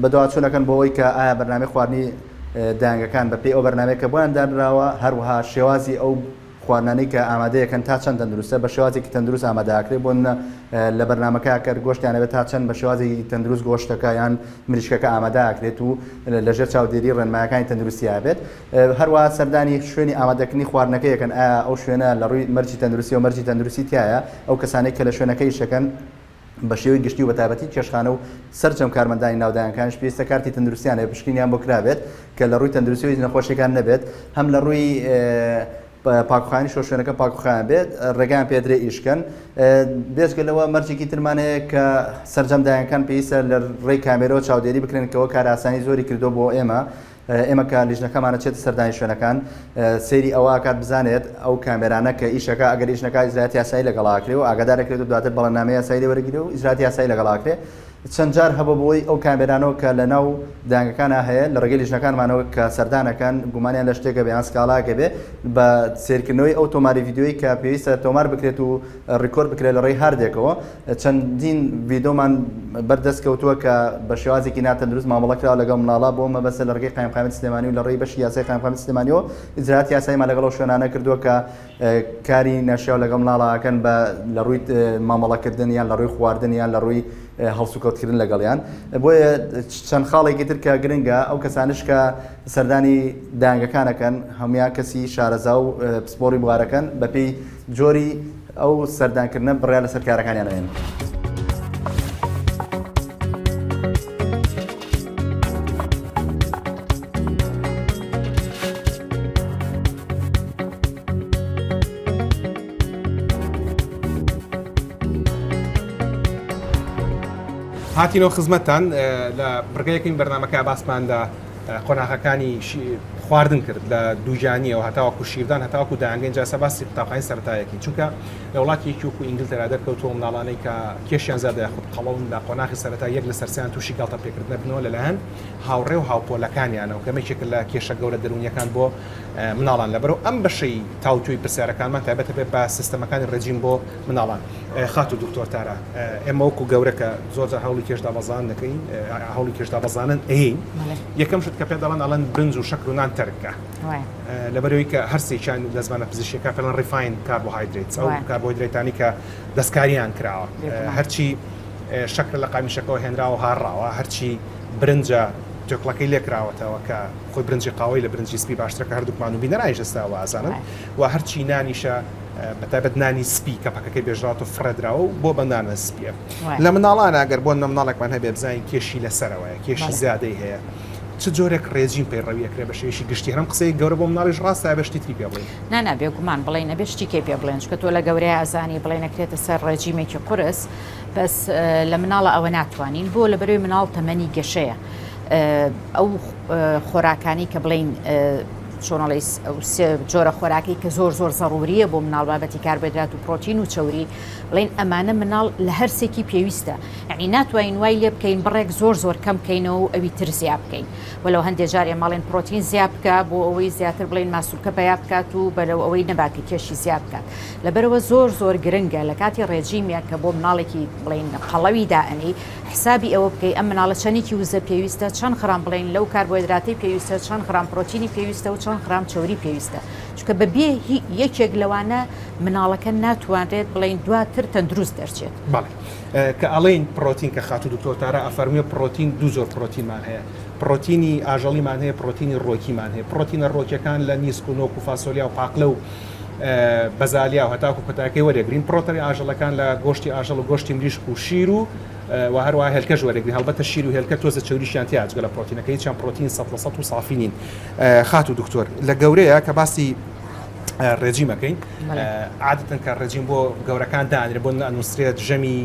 بەدواچوون ئەکەن بۆ ئەوەی کە ئایا بەرنامەی خواردنی دایەنگەکان بە پێی ئەو بەرنامەیە کە بۆیان دانراوە هەروەها شێوازی ئەو خواردنانەی کە ئامادەیەکەن تا چەند تەندروستە بە شێوازێکی تەندروست ئامادە ئەکرێت بۆ نمونە لە بەرنامەکە ئەگەر گۆشتیان هەبێت تا چەند بە شێوازێکی تەندروست گۆشتەکە یان مریشکەکە ئامادە ئەکرێت و لەژێر چاودێری ڕێنمایەکانی تەندروستی ئەبێت هەروەها سەردانی شوێنی ئامادەکردنی خواردنەکە یەکەن ئایا ئەو شوێنە لە ڕووی مەرجی تەندروستی و مەرجی تەندروستی تایە ئەو کەسانەی کە لە شوێنەکە ئیشەکەن بە شێوەی گشتی و بە تایبەتی چێشتخانە و سەرجەم کارمەندانی ناو دایەنگەکانیش پێویستە کارتی تەندروستیان هەبێت پشکنینیان بۆ کرابێت کە لە ڕووی تەندروستی هیچ نەخۆشیەکان نەبێت هەم لە ڕووی پاکوخانی شۆ شوێنەکە پاکوخایان بێت ڕێگەیان پێدرێ ئیشکەن بێجگە لەوە مەرجێکی ترمان هەیە کە سەرجەم دایەنگەکان پێویستە لە ڕێی کامێرەوە چاودێری بکرێن کەەوە کارئاسانی زۆری کردو بۆ ئێمە ئێمە کە لیژنەکەمان ئەچێتە سەردانی شوێنەکان سەیری ئەوە ئەکات بزانێت ئەو کامێرانە کە ئیشەکە ئەگەر ئیش نەکات ئیجرائاتی یاسایی لەگەڵ ئاکرێ و ئاگادار ئەکرێت و دواتر بەڵێننامەی یاسایی لێ وەرەگیرێ و ئیجرائاتی یاسایی لەگەڵ ئاکرێ. چەند جار هەبووە بەهۆی ئەو کامێرانەوە کە لە ناو دایەنگەکانا هەیە لە ڕێگەی لیژنەکانمانەوە کە سەردان ئەکەن گومانیان لە شتێک هەبێ یان سکاڵایەک هەبێ بە سەیرکردنەوەی ئەو تۆماری ڤیدیۆیی کە پێویستە تۆمار بکرێت و ڕیکۆرد بکرێت لە ڕێی هاردێکەوە چەندین ڤیدۆمان بەر دەست کەوتووە کە بە شێوازێکی ناتەندروست مامەڵە کراوە لەگەڵ مناڵا بۆ مەبەستە لە ڕێگەی قایمقامیەتی سلێمانی و لە ڕێی بەشی یاسای قایمقامیەتی سلێمانیەوە ئیجرائاتی یاساییمان لەگەڵ ئەو شوێنانە کردووە کە کاری نەشیاو لەگەڵ مناڵا ئەکەن بە لە ڕووی مامەڵەکردن یان لە ڕووی خواردن یان لە ڕووی هەڵسوکەوتکردن لەگەڵیان بۆیە چەند خاڵێکی تر کە گرنگە ئەو کەسانش کە سەردانی دایەنگەکانەکەن هەمویان کەسی شارەزا و پسپۆڕی بوارەکەن بەپێی جۆری ئەو سەردانکردنە بڕیار لەسەر کارەکانیان ئەیەن. هاتینەوە خزمەتتان لە بڕگەیەکەی بەرنامەکە باسمان لە قۆناغەکانی خواردن کرد لە دووگیانیەوە هەتاوەکو شیردان هەتاوەکو دایەنگە ئینجا ئێستا باسی قوتابخانەی سەرەتایەکەین چونکە لە وڵاتێکی وەکو ئینگلتەرا دەرکەوتووە منداڵانەی کە کێشیان زیادە یاخود قەڵەون لە قۆناغی سەرەتا یەک لەسەر سێیان تووشی گاڵتە پێکردنە بنەوە لەلایەن هاوڕێ و هاوپۆلەکانیانەوە کە یەکێکە لە کێشە گەورە دەروونیەکان بۆ مناڵان لەبەرو ئەم بەشەی تاوتوێی پرسیارەکانمان تایبەتە بێت بە سیستەمەکانی ڕێجیم بۆ مناڵان خاتوو دکتۆر تارا ئێمە وەکو گەورە کە زۆر جار هەوڵی کێش دابەزان دەکەین هەوڵی کێش دابەزانن ئەین یەکەم شت کە پێ دەڵێن ئەڵێن برنج و شەکر و نان تەرکە لەبەرەوەی کە هەرسێکیان لە زمانە پزیشکەکە پێڵەن refined carbohydrates ئەو کاربۆهیدرێتانی کە دەستکاریان کراوە هەرچی شەکر لە قامیشەکەەوە هێنراوە هاڕاوە هەرچی برنجە توێکڵەکەی لێکراوەتەوە کە خۆی برنجی قاوەی لە برنجی سپی باشترە کە هەردووکمان و بینەرانیش ئێستا وا ئەزانن و هەرچی نانیشە بەتایبەت نانی سپی کە پەکەکەی بێژراوەتەوە فڕێدراوە و بۆ بە نانە سپیە لە مناڵان ئەگەر بۆ نە مناڵێکمان هەبێ بزانین کێشی لەسەرەوەیە کێشی زیادەی هەیە چ جۆرێک ڕێجیم پەیڕەوی ئەکرێ بە شێوەیەکی گشتی هەرم قسەی گەورە بۆ مناڵیش ڕاستە ئەبێ شتی تری پێ بڵێین. نا نا بێگومان بڵێین ئەبێ شتی کەی پێ بڵێن چونکە تۆ لە گەورەیە ئەزانی بڵێن ئەکرێتە سەر ڕێجیمێکی قورس بەس لە مناڵە ئەوە ناتوانین بۆ لەبەرەوەی مناڵ تەمەنی گەشەیە ئەو خۆراکانی کە بڵین چۆنەڵی جۆرە خۆراکی کە زۆر زۆر زەڕوریە بۆ مناڵ بابەتی کاربۆهیدرات و پرۆتین و چەوری بڵین ئەمانە مناڵ لە هەرسێکی پێویستە یعنی ناتوانین وای لێ بکەین بڕێک زۆر زۆر کەم بکەینەوە و ئەوی تر زیا بکەین وەلو هەندێک جار ئێمەڵێن پرۆتین زیا بکە بۆ ئەوەی زیاتر بڵین ماسولکە پیا بکات و بەرەو ئەوەی نەباکە کێشی زیا بکات لەبەرەوە زۆر زۆر گرنگە لە کاتی ڕێجیمیە کە بۆ مناڵێکی بڵین قەڵەوی دائەنێی حسابی ئەوە بکەی ئەم مناڵە چەنێکی وزە پێویستە، چەند غرام بڵێین لەو کاربۆهێدراتەی پێویستە، چەند غرام پرۆتینی پێویستە و چەند غرام چەوری پێویستە، چونکە بە بێ هی یەکێک لەوانە مناڵەکە ناتوانرێت بڵێین دواتر تەندروست دەرچێت. بەڵێ کە ئەڵێین پرۆتین کە خاتوو دکتۆر تارا ئەفەرموێ پرۆتین دوو جۆر پرۆتینمان هەیە پرۆتینی ئاژەڵیمان هەیە پرۆتینی ڕۆکیمان هەیە پرۆتینە ڕۆکیەکان لە نیسک و نۆک و فاسۆلیا و پاقلە و بەزالیا و هەتاکو کۆتایەکەی وەرێگرین پرۆتەری ئاژەڵەکان لە گۆشتی ئاژەڵ و گۆشتی مریشک و شیر و و هەروەها هێلکەش وەرێگرین هەڵبەتە شیر و هێلکە تۆزە چەوریشیان تیا جگە لە پرۆتینەکە هیچیان پرۆتین سەد لە سەد و سافی نین خاتوو دکتۆر لە گەورەیە کە باسی ڕێجیمەکەین عادەتەن کە ڕێجیم بۆ گەورەکان دانرێ بۆ ئەنووسرێت ژەمی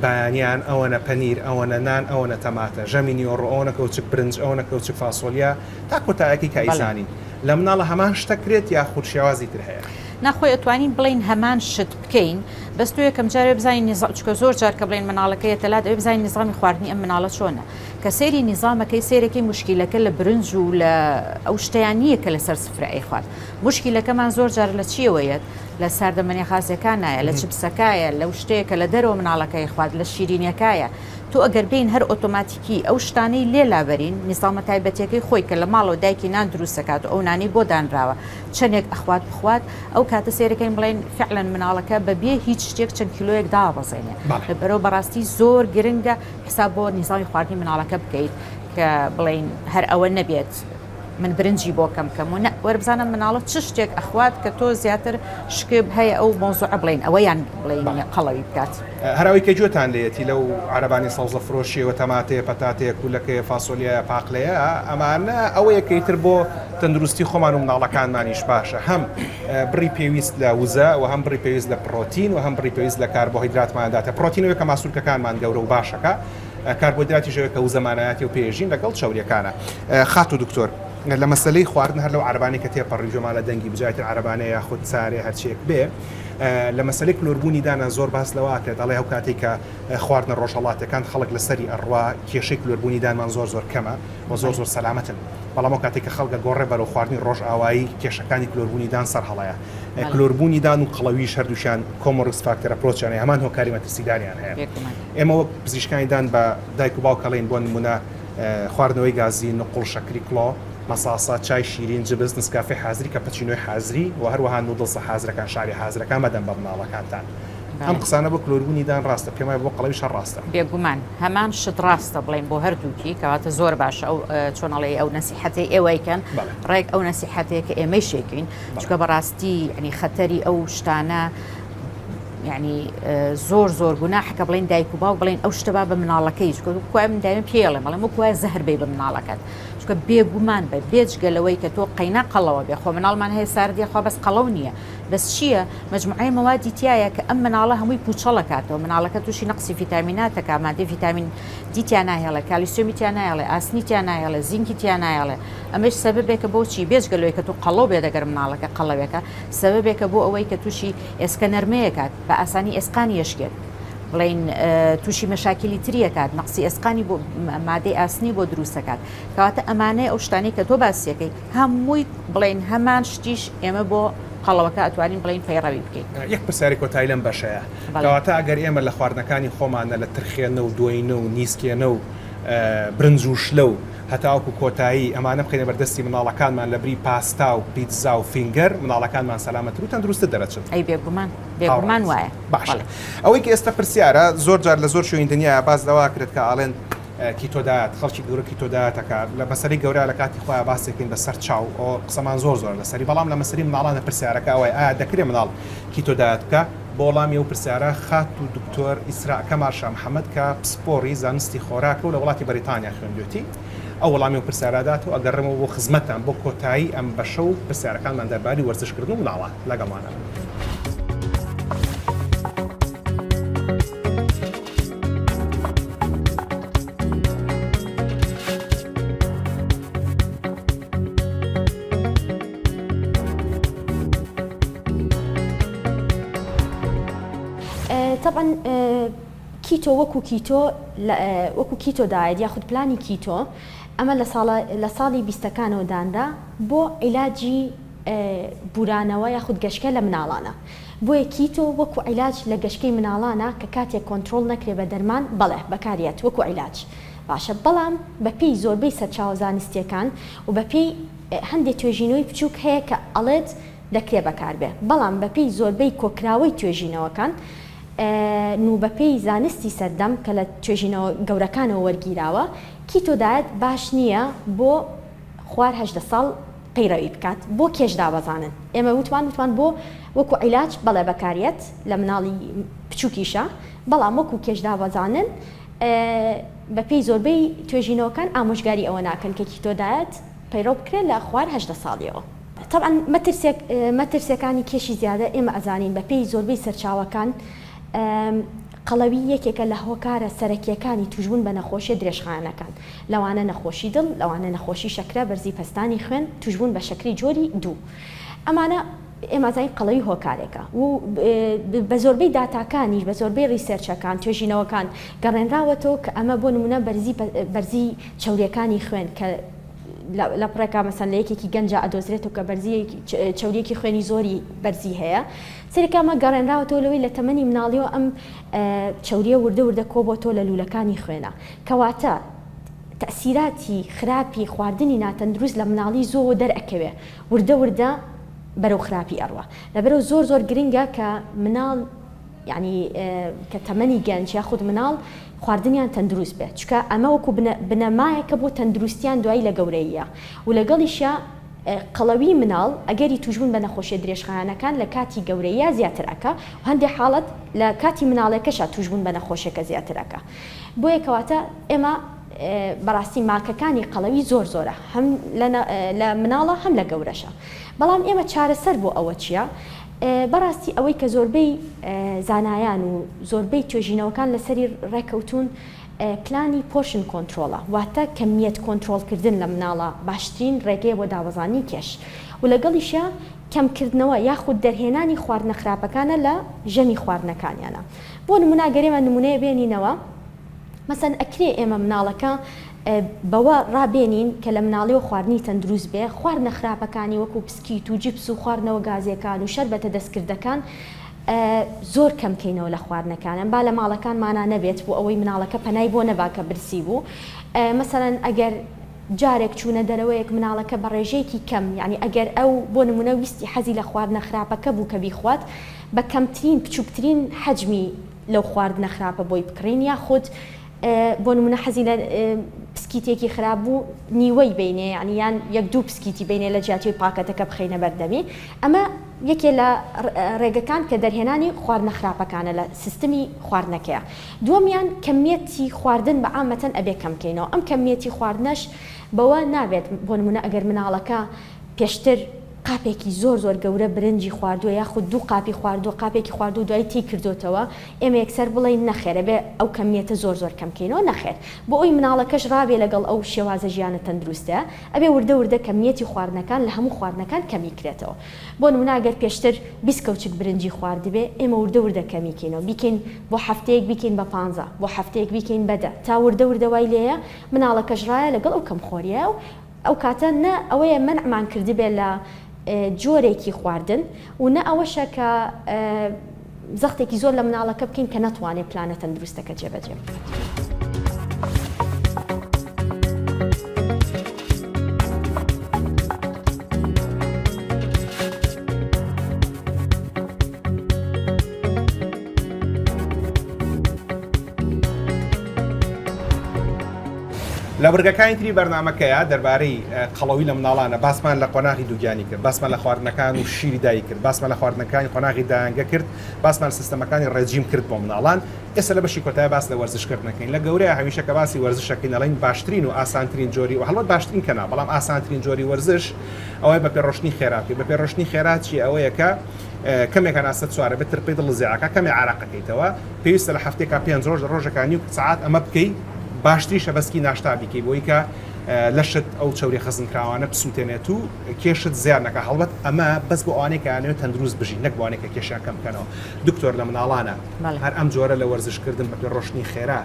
بەیانیان ئەوەنە پەنیر ئەوەنە نان ئەوەنە تەماتە ژەمی نیۆڕۆ ئەوەنە کەوچک برنج ئەوەنە کەوچک فاسۆلیا تا کۆتایەکەی کە ئەیزانین لە مناڵە هەمان شتە کرێت یاخود شێوازی تر هەیە؟ نا خۆی ئەتوانین بڵێین هەمان شت بکەین بەس تۆ یەکەم جار ئەبێ بزانی نیزام چونکە زۆر جار کە بڵێین مناڵەکە یەتە لات ئەبێ بزانی نیزامی خواردنی ئەم مناڵە چۆنە کە سەیری نیزامەکەی سەیرەکەی موشکیلەکە لە برنج و لە ئەو شتەیان نییە کە لەسەر سفرە ئەیخوات موشکیلەکەمان زۆر جار لە چیەوە یەت لە ساردەمەنیە خازیەکانایە لە چپسەکایە لەو شتەیە کە لە دەرەوە مناڵەکە ئەیخوات لە شیرینیەکایە تۆ ئەگەر بێین هەر ئۆتۆماتیکی ئەو شتانەی لێ لابەرین، نیزامە تایبەتیەکەی خۆی کە لە ماڵەوە دایکی نان دروست ئەکات و ئەو نانەی بۆ دانراوە چەنێک ئەخوات بخوات، ئەو کاتە سەیرەکەین بڵێین فعلەن مناڵەکە بە بێ هیچ شتێک چەند کیلۆیەک دابەزێنێ. لەبەرئەوە بەڕاستی زۆر گرنگە حساب بۆ نیزامی خواردنی مناڵەکە بکەیت کە بڵێین هەر ئەوە نەبێت من برنجی بۆ کەم کەم و نە وەرە بزانە مناڵە چ شتێک ئەخوات کە تۆ زیاتر شکب هەیە ئەو مەوزوعە بڵێین ئەوەیان بڵێین قەڵەوی بکات. هەر ئەوەی کە گوێتان لێیەتی لەو عەرەبانی سەوزە فرۆشیەوە تەماتەیە پەتاتەیە کولەکەیە فاسۆلیایە پاقلەیە ئەمانە ئەوەیە کە ئیتر بۆ تەندروستی خۆمان و مناڵەکانمانیش باشە هەم بڕی پێویست لە وزە و هەم بڕی پێویست لە پرۆتین و هەم بڕی پێویست لە کاربۆهیدراتمان داتە پرۆتین ئەوەیە کە ماسولکەکانمان گەورە و باشەکە کاربۆهیدراتیش ئەوەیە کە وزەمانایەتی و پێژین لەگەڵ چەوریەکانە خاتوو دکتۆر. لە مەسەلەی خواردن هەر لەو عەرەبانەی کە تێپەڕی گوێمان لە دەنگی بجای تر عەرەبانەیە یاخود سارێ هەرچیەک بێ لە مەسەلەی کلۆربوونی دانا زۆر باس لەوە ئەکرێت ئەڵێ ئەو کاتێک کە خواردنە ڕۆژهەڵاتەکان خەڵک لەسەری ئەڕوا کێشەی کلۆربوونی دانمان زۆر زۆر کەمە و زۆر زۆر سەلامەتن بەڵام ئەو کاتێک کە خەڵک ئەگۆڕێ بەرەو خواردنی ڕۆژئاوایی کێشەکانی کلۆربوونی دان سەرهەڵەیە کلۆربوونی دان و قەڵەویش هەردووکیان common risk factor approach یان هەمان هۆکاری مەترسیداریان هەیە ئێمە وەک پزیشکانی دان بە دایک و باوک ئەڵێین بۆ نمونە خواردنەوەی گازی، نقوڵ، شەکری کڵۆ، مەساسە، چای شیرین، جبس، نسکافێی حازری، کەپەچینۆی حازری و هەروەها نودڵسە حازرەکان، شعریە حازرەکان مەدەن بە مناڵەکانتان. ئەم قسانە بۆ کلۆربوونی دان ڕاستە، پێم وایە بۆ قەڵەویش هەر ڕاستە. بێگومان هەمان شت ڕاستە بڵێین بۆ هەردووکی، کەواتە زۆر باشە ئەو چۆن ئەڵێی ئەو نەسیحەتەی ئێوە ئەیکەن ڕێک ئەو نەسیحەتەیە کە ئێمەیش ئەیکەین، چونکە بەڕاستی یانی خەتەری ئەو شتانە یعنی زۆر زۆر گوناحە کە بڵێن دایک و باوک بڵێن ئەو شتە با بە مناڵەکەی چکە کوای من دایم پێڵێم بەڵێم وەک وایە زەهر بی بە مناڵەکەت چکە بێگومان بە بێجگە لەوەی کە تۆ قەینا قەڵەوە بێ خۆ مناڵمان هەیە ساردیە خوا بەس قەڵەو نییە بەس چییە مجموعەی مەوادی تایە کە ئەم مناڵە هەمووی پوچەڵەکاتەوە مناڵەکە تووشی نەقسی ڤیتامیناتەکە مادەی ڤیتامین دی تیا ناهێڵێ کالیسیۆمی تیا نایەڵێ ئاسنی تیا نایەڵێ زینکی تیا نایەڵێ ئەمەش سەبەبێکە بۆچی بێجگە لەوەی کە تۆ قەڵەو بێ دەگەر مناڵەکە قەڵەوێکە سەبەبێکە بۆ ئەوەی کە تووشی ئێسکە نەرمەیەکات بە ئاسانی ئێسقانی ئەشکێت بڵێین تووشی مەشاکیلی تری ئەکات نەقسی ئێسقانی بۆ مادەی ئاسنی بۆ دروست ئەکات کەواتە ئەمانەیە ئەو شتانەی کە تۆ باسیەکەی هەمووی بڵێین هەمان شتیش ئێمە بۆ قەڵەوەکە ئەتوانین بڵێین پەیڕەوی بکەین. یەک پرسیاری کۆتایی لەم بەشەیە، کەواتە ئەگەر ئێمە لە خواردنەکانی خۆمانە لە ترخێنە و دۆینە و نیسکێنە و برنج و شلە و هەتاوەکو کۆتایی ئەمانە بخەینە بەردەستی مناڵەکانمان لەبری پاستا و پیتزا و finger مناڵەکانمان سەلامەتر و تەندروستتر دەرەچن. ئەی بێگومان بێگومان وایە. باشە ئەوەی کە ئێستا پرسیارە زۆر جار لە زۆر شوێنی دنیا باس لەوە ئەکرێت کە ئاڵێن keto diet خەڵکی گەورە keto diet ئەکا لە مەسەلەی گەورە لە کاتی خۆیا باسێکین بە سەر چاو ئەوە قسەمان زۆر زۆرە لەسەری بەڵام لە مەسەلەی مناڵانە پرسیارەکە ئەوەیە ئایا دەکرێ مناڵ keto diet بکا؟ بۆ وەڵامی ئەو پرسیارە خاتوو دکتۆر ئیسراء کەمال شا محەمەد کە پسپۆڕی زانستی خۆراکە و لە وڵاتی بەریتانیا خوێندوێتی ئەو وەڵامی ئەو پرسیارە دات و ئەگەڕێمەوە بۆ خزمەتتان بۆ کۆتایی ئەم بەشە و پرسیارەکانمان دەرباری وەرزشکردن و مناڵان لەگەڵمانە بن. تەبعەن keto وەکو keto وەکو keto diet یاخود پلانی keto ئەمە لە ساڵە لە ساڵی بیستەکانەوە دانرا بۆ عیلاجی بورانەوە یاخود گەشکە لە مناڵانە بۆیە keto وەکو عیلاج لە گەشکەی مناڵانە کە کاتێک کۆنترۆڵ نەکرێ بە دەرمان بەڵێ بەکاریەت وەکو عیلاج باشە بەڵام بەپێی زۆربەی سەرچاوە زانستیەکان و بەپێی هەندێ توێژینەوەی بچوک هەیە کە ئەڵێت دەکرێ بەکاربێ بەڵام بەپێی زۆربەی کۆکراوەی توێژینەوەکان و بەپێی زانستی سەردەم کە لە توێژینەوە گەورەکانەوە وەرگیراوە keto diet باش نییە بۆ خوار 18 ساڵ پەیڕەوی بکات بۆ کێش دابەزانن ئێمە وتمان وتمان بۆ وەکو عیلاج بەڵێ بەکاریەت لە مناڵی بچووکیشە بەڵام وەکو کێش دابەزانن بەپێی زۆربەی توێژینەوەکان ئامۆژگاری ئەوە ناکەن کە keto diet پەیڕەو بکرێت لە خوار 18 ساڵیەوە. تەبعەن مەترسیەک مەترسیەکانی کێشی زیادە ئێمە ئەزانین بە پێی زۆربەی سەرچاوەکان قەڵەوی یەکێکە لە هۆکارە سەرەکیەکانی توشبوون بە نەخۆشیە درێژخایەنەکان لەوانە نەخۆشی دڵ لەوانە نەخۆشی شەکرە بەرزی پەستانی خوێن توشبوون بە شەکری جۆری دوو ئەمانە ئێمە ئەزانین قەڵەوی هۆکارێکە و بە زۆربەی داتاکانیش بە زۆربەی research ەکان توێژینەوەکان گەڕێنراوەتەوە کە ئەمە بۆ نمونە بەرزی بەرزی چەوریەکانی خوێن کە لە پڕێکا مەسەن لە یەکێکی گەنجا ئەدۆزرێتەوە کە بەرزی چەوریەکی خوێنی زۆری بەرزی هەیە سەرەکە ئەمە گەڕێنراوەتەوە لەوەی لە تەمەنی مناڵیەوە ئەم چەوریە وردە وردە کۆبۆتەوە لە لوولەکانی خوێنە کەواتە تەسیراتی خراپی خواردنی ناتەندروست لە مناڵی زۆوە دەرئەکەوێ وردە وردە بەرەو خراپی ئەڕوا لەبەرەوە زۆر زۆر گرنگە کە مناڵ یانی کە تەمەنی گەنج یاخود مناڵ خواردنیان تەندروست بێت چونکە ئەمە وەکو بنەمایەکە بۆ تەندروستیان دوایی لە گەورەییە و لەگەڵیشیا قەڵەوی مناڵ ئەگەری توشبوون بە نەخۆشیە درێژخایەنەکان لە کاتی گەورەییا زیاتر ئەکا و هەندێ حاڵەت لە کاتی مناڵێکەشا توشبوون بە نەخۆشیەکە زیاتر ئەکا بۆیە کەواتە ئێمە بەڕاستی ماکەکانی قەڵەوی زۆر زۆرە هەم لە مناڵە هەم لە گەورەشە بەڵام ئێمە چارەسەر بۆ ئەوە چییە؟ بەڕاستی ئەوەی کە زۆربەی زانایان و زۆربەی توێژینەوەکان لەسەری ڕێکەوتوون. پلانی portion control ە واتە کەمیەت کۆنترۆڵکردن لە مناڵا باشترین ڕێگەیە بۆ دابەزاندنی کێش و لەگەڵیشیا کەمکردنەوە یاخود دەرهێنانی خواردنە خراپەکانە لە ژەمی خواردنەکانیانە بۆ نمونە گەر ئێمە نمونەیە بێنینەوە مەسەن ئەکرێ ئێمە مناڵەکە بەوە ڕابێنین کە لە مناڵیەوە خواردنی تەندروست بێ خواردنە خراپەکانی وەکو پسکیت و جپس و خواردنەوە گازیەکان و شەربەتە دەستکردەکان زۆر کەم کەینەوە لە خواردنەکانیان با لە ماڵەکانمانا نەبێت بۆ ئەوەی مناڵەکە پەنای بۆ نەبا کە برسی بوو مەسەلەن ئەگەر جارێک چوونە دەرەوەیەک مناڵەکە بە ڕێژەیەکی کەم یانی ئەگەر ئەو بۆ نمونە ویستی حەزی لە خواردنە خراپەکە بوو کە بیخوات بە کەمترین بچووکترین حەجمی لەو خواردنە خراپە بۆی بکڕین یاخود بۆ نمونە حەزی لە پسکیتێکی خراپ بوو نیوەی بینێ یعنی یان یەک دوو پسکیتی بینێ لە جیاتی پاکەتەکە بخەینە بەردەمی ئەمە یەکێ لە ڕێگەکان کە دەرهێنانی خواردنە خراپەکانە لە سیستمی خواردنەکەیە دووەمیان کەمیەتی خواردن بە عامەتەن ئەبێ کەم کەینەوە ئەم کەمیەتی خواردنەش بەوە نابێت بۆ نمونە ئەگەر مناڵەکە پێشتر قاپێکی زۆر زۆر گەورە برنجی خواردووە یاخود دوو قاپی خواردووە قاپێکی خواردووە دوایی تێی کردۆتەوە ئێمە یەکسەر بڵێین نەخێر ئەبێ ئەو کەمیەتە زۆر زۆر کەم کەینەوە نەخێر بۆ ئەوی مناڵەکەش ڕابێ لەگەڵ ئەو شێوازە ژیانە تەندروستە ئەبێ وردە وردە کەمیەتی خواردنەکان لە هەموو خواردنەکان کەمی کرێتەوە بۆ نمونە گەر پێشتر 20 کەوچک برنجی خواردبێ ئێمە وردە وردە کەمی کەینەوە بیکەین بۆ هەفتەیەک بیکەین بە پانزە بۆ هەفتەیەک بیکەین بە دە تا وردە وردە وای لێیە مناڵەکەش ڕایە لەگەڵ ئەو کەمخۆریە و ئەو کاتە نە ئەوەیە مەنعمان کردبێ لە جۆرێکی خواردن و نە ئەوەشە کە زەختێکی زۆر لە مناڵەکە بکەین کە نەتوانێت پلانە تەندروستەکە جێبەجێ بکات. لە بڕگەکانی تری بەرنامەکەیا دەربارەی قەڵەوی لە مناڵانە باسمان لە قۆناغی دووگیانی کرد، باسمان لە خواردنەکان و شیری دایک کرد، باسمان لە خواردنەکانی قۆناغی دایەنگە کرد، باسمان لە سیستەمەکانی ڕێجیم کرد بۆ مناڵان، ئێستا لە بەشی کۆتایی باس لە وەرزش کردن ئەکەین. لە گەورەیا هەمیشە کە باسی وەرزش ئەکەین ئەڵێین باشترین و ئاسانترین جۆری و هەڵبەت باشترین کە نا بەڵام ئاسانترین جۆری وەرزش ئەوەیە بە پێ ڕۆشتنی خێرا بکەی. بە پێ ڕۆشتنی خێرا چییە؟ ئەوەیە کە کەمێک هەناسەت سوارە بێت، ترپەی دڵت زیاد ئەکا، کەمێ عەرەق ئەکەیتەوە، پێویستە لە هەفتەیەکا پێنج ڕۆژ لە ڕۆژێکا نیو سەعات ئەمە بکەی، باشتریشە بەسکی ناشتا بیکەی بۆی کە لەشت ئەو چەوریە خەزنکراوانە بسوتێنێت و کێشت زیاد نەکا هەڵبەت ئەمە بەس بۆ ئەوانەی کە ئەیانەوێت تەندروست بژین نەک بۆ ئەوانەی کە کێشیان کەم بکەنەوە دکتۆر لە مناڵانە هەر ئەم جۆرە لە وەرزش کردن بە پێ ڕۆشتنی خێرا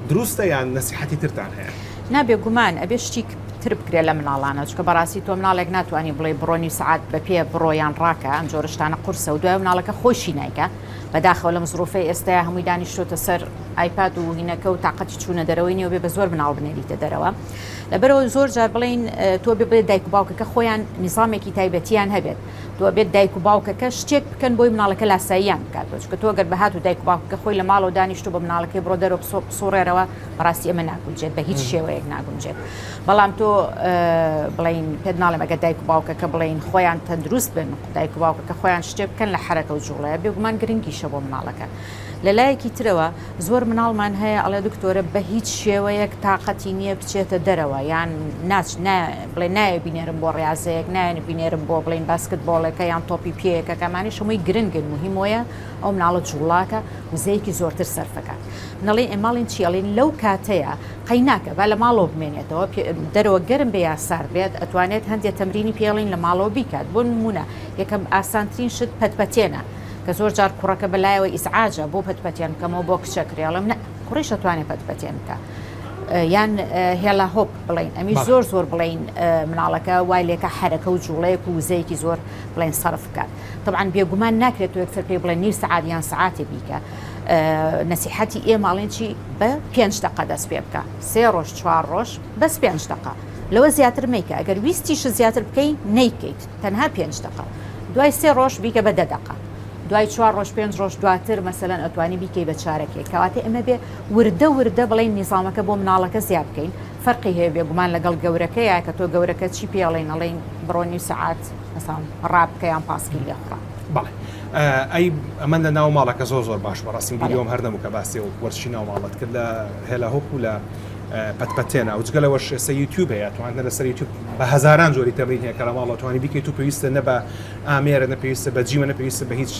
دروستە یان نەسیحەتی ترتان هەیە؟ نا بێگومان ئەبێ شتی تر بکرێت لە مناڵانە چونکە بەڕاستی تۆ مناڵێک ناتوانی بڵێی بڕۆ نیو سەعات بە پێ بڕۆ یان ڕاکە ئەم جۆرە شتانە قورسە و دوای مناڵەکە خۆیشی نایکا بەداخەوە لەم زڕوفەی ئێستایا هەمووی دانیشتۆتە سەر ئایپاد و هینەکە و تاقەتی چوونە دەرەوەی نییە و بێ بە زۆر مناڵ بنێریتە دەرەوە لەبەرەوە زۆر جار بڵین تۆ بێ بڵێ دایک و باوکەکە خۆیان نیزامێکی تایبەتیان هەبێت تۆ بێت دایک و باوکەکە شتێک بکەن بۆی مناڵەکە لاساییان بکاتەوە چونکە تۆ گەر بەهات و دایک و باوکەکە خۆی لە ماڵەوە دانیشتو بە مناڵەکەی بڕۆ دەرەوە بسوڕێرەوە بەڕاستی ئەمە ناگونجێت بە هیچ شێوەیەک ناگونجێت بەڵام تۆ بڵین پێت ناڵێم ئەگەر دایک و باوکەکە بڵین خۆیان تەندروست بن دایک و باوکەکە خۆیان شتێ بکەن لە حەرەکە و جوڵەیە بێگومان گرنگیشە بۆ مناڵەکە لە لایەکی ترەوە زۆر مناڵمان هەیە ئەڵێ دکتۆرە بە هیچ شێوەیەک تاقەتی نییە بچێتە دەرەوە یان ناچ بڵێ نایە بینێرم بۆ ڕاضەیەک نایەن بینێرم بۆ بڵین باسکت بۆڵێکە یان تۆپی پێیەکە کەمانی شمووی گرنگن مهمۆیە ئەو مناڵە جوڵاکە وزەیەکی زۆرتر سەرفەکات نەڵێن ئێمە ئەڵێین چی ئەڵێین لەو کاتەیە قەی ناکە با لە ماڵەوە بمێنێتەوە دەرەوە گەرم بێ یا سارد بێت ئەتوانێت هەندێک تەمرینی پێڵین لە ماڵەوە بیکات بۆ نمونە یەکەم ئاسانترین شت پەتپەتێنە کە زۆر جار کوڕەکە بەلایەوە ئیزعاجە بۆ پەتپەتێن بکەمەوە بۆ کچە کرێڵم نە کوڕیش ئەتوانێت پەتپەتێن بکە یان hula hoop بڵین ئەمی زۆر زۆر بڵین مناڵەکە وای لێکە حرەکە و جوڵەیەک و وزەیەکی زۆر بڵێن سەرف بکات طبعا بێگومان ناکرێت تۆ یەکسەر پێی بڵێ نیو سەعات یان سەعاتێ بیکە نەسیحەتی ئێمە ئەڵێن چی بە پێنج دەقە دەست پێ بکە سێ ڕۆژ چوار ڕۆژ بەس پێنج دەقە لەوە زیاتر مەیکە ئەگەر ویستیش زیاتر بکەی نەیکەیت تەنها پێنج دەقە دوای سێ ڕۆژ بیکە بە دە دەقە دوای چوار ڕۆژ پێنج ڕۆژ دواتر مەسەلەن ئەتوانی بیکەی بە چارەکێک کەواتە ئێمە بێ وردە وردە بڵێین نیزامەکە بۆ مناڵەکە زیاد بکەین فەرقی هەیە بێگومان لەگەڵ گەورەکەیە کە تۆ گەورەکە چی پێڵێن ئەڵێین بڕۆ نیو سەعات مەسەڵەن ڕابکە یان پاسکیل لێخوڕە. بەڵێ ئەی ئەمە لە ناو ماڵەکە زۆر زۆر باش بەڕاستی ڤیدیۆم هەر نەبوو کە باسی ئەو وەرزشی ناو ماڵت کرد لە hula hoop و لە پەتپەتێنە و جگە لەوەش ئێستا یوتیوب هەیە توانێت لەسەر یوتیوب بە هەزاران جۆری تەمرین هەیە کە لە ماڵەوە توانی بیکەیت و پێویستە نە بە ئامێرە نە پێویستە بە جیمە نە پێویستە بە هیچ.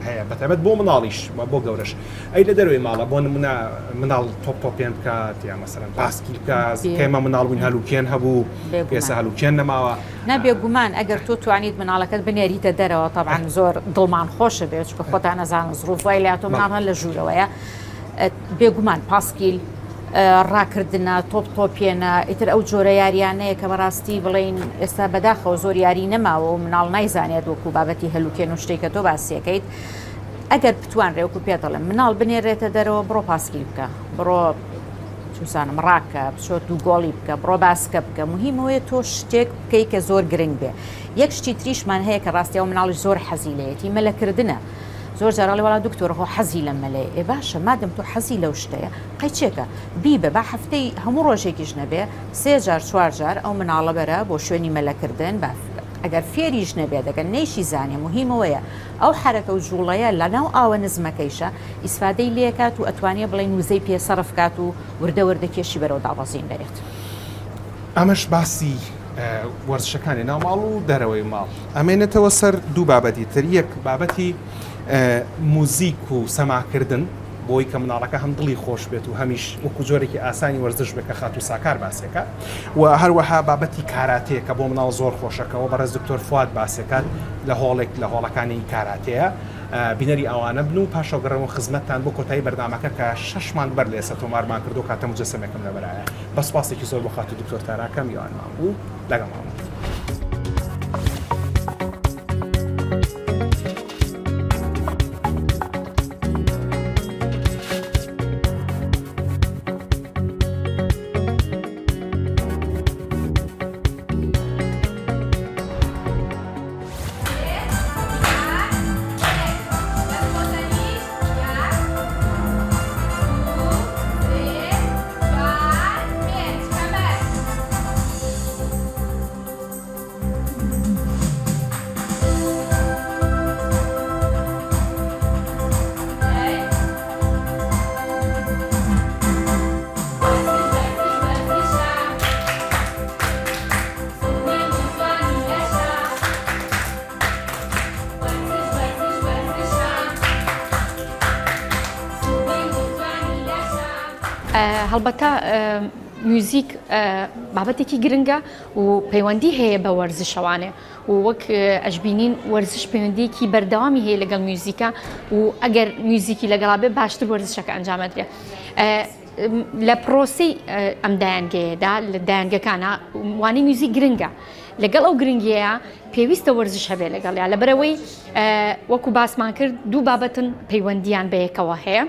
هەیە بەتایبەت بۆ مناڵیش و بۆ گەورەش ئەی لە دەرەوەی ماڵە بۆ نمونە مناڵ تۆپ تۆپێن بکات یا مەسەلەن پاسکیل بکات کە ئێمە مناڵ بووین هەلوکێن هەبوو ئێستا هەلوکێن نەماوە. نا بێگومان ئەگەر تۆ توانیت مناڵەکەت بنێریتە دەرەوە تەبعەن زۆر دڵمان خۆشە بێت چونکە خۆتان ئەزانن زروف وای لاتۆ مناڵ هەر لە ژوورەوەیە بێگومان پاسکیل ڕاکردنە تۆپ تۆپێنە ئیتر ئەو جۆرە یاریانەیە کە بەڕاستی بڵین ئێستا بەداخەوە زۆر یاری نەماوە و مناڵ نایزانێت وەکو بابەتی هەلوکێن و شتێک کە تۆ باسیەکەیت ئەگەر بتوانرێ وەکو پێ دەڵێم مناڵ بنێرێتە دەرەوە بڕۆ پاسکیل بکە بڕۆ چوزانم ڕاکە بچۆ دوو گۆڵی بکە بڕۆ باسکە بکە مهمەوەیە تۆ شتێک بکەی کە زۆر گرنگ بێ یەک شتی تریشمان هەیە کە ڕاستی ئەو مناڵیش زۆر حەزی لێیەتی مەلەکردنە زۆر جار ئەڵێ وەڵا دکتۆر خۆ حەزی لەم مەلەیە ئێ باشە مادەم تۆ حەزی لەو شتەیە قەیچێکە بیبە با هەفتەی هەموو ڕۆژێکیش نەبێ سێ جار چوار جار ئەو مناڵە بەرە بۆ شوێنی مەلەکردن با ئەگەر فێریش نەبێت ئەگەر نەیشی زانێ مهمەوەیە ئەو حەرەکە و جوڵەیە لەناو ئاوە نزمەکەیشە ئیسفادەی لێکات و ئەتوانێ بڵێین وزەی پێ سەرف کات و وردە وردە کێشی بەرەو دابەزین بەرێت. ئەمەش باسی وەرزشەکانی ناو ماڵ و دەرەوەی ماڵ. ئەمێنێتەوە سەر دوو بابەتی تر، یەک بابەتی موزیک و سەماکردن بۆی کە مناڵەکە هەم دڵی خۆش بێت و هەمیش وەکو جۆرێکی ئاسانی وەرزش بێت کە خاتوو ساکار باسێکات و هەروەها بابەتی کاراتێ کە بۆ مناڵ زۆر خۆشەکەەوە بەڕێز دکتۆر فواد باسێکات لە هۆڵێک لە هۆڵەکانی کاراتەیە بینەری ئەوانە بن و پاشەوە گەڕێمەوە خزمەتتان بۆ کۆتایی بەرنامەکە کە شەش مانگ بەر لە ئێستا تۆمارمان کردو کاتە مجەسەمێکم لەبەرایە بە سوپاسێکی زۆر بۆ خاتوو دکتۆر تارا کە میوانمان بوو لەگەڵمان بوو. هەڵبەتە میوزیک بابەتێکی گرنگە و پەیوەندی هەیە بە وەرزشەوانێ و وەک ئەشبینین وەرزش پەیوەندیەکی بەردەوامی هەیە لەگەڵ میوزیکە و ئەگەر میوزیکی لەگەڵا بێ باشتر وەرزشەکە ئەنجامەدرێ. لە پرۆسی ئەم دایانگەیەدا لە دایانگەکانە وانەی میوزیک گرنگە لەگەڵ ئەو گرنگیەیە پێویستە وەرزش هەبێ لەگەڵیا لەبەرەوەی وەکو باسمان کرد دوو بابەتن پەیوەندیان بەیەکەوە هەیە.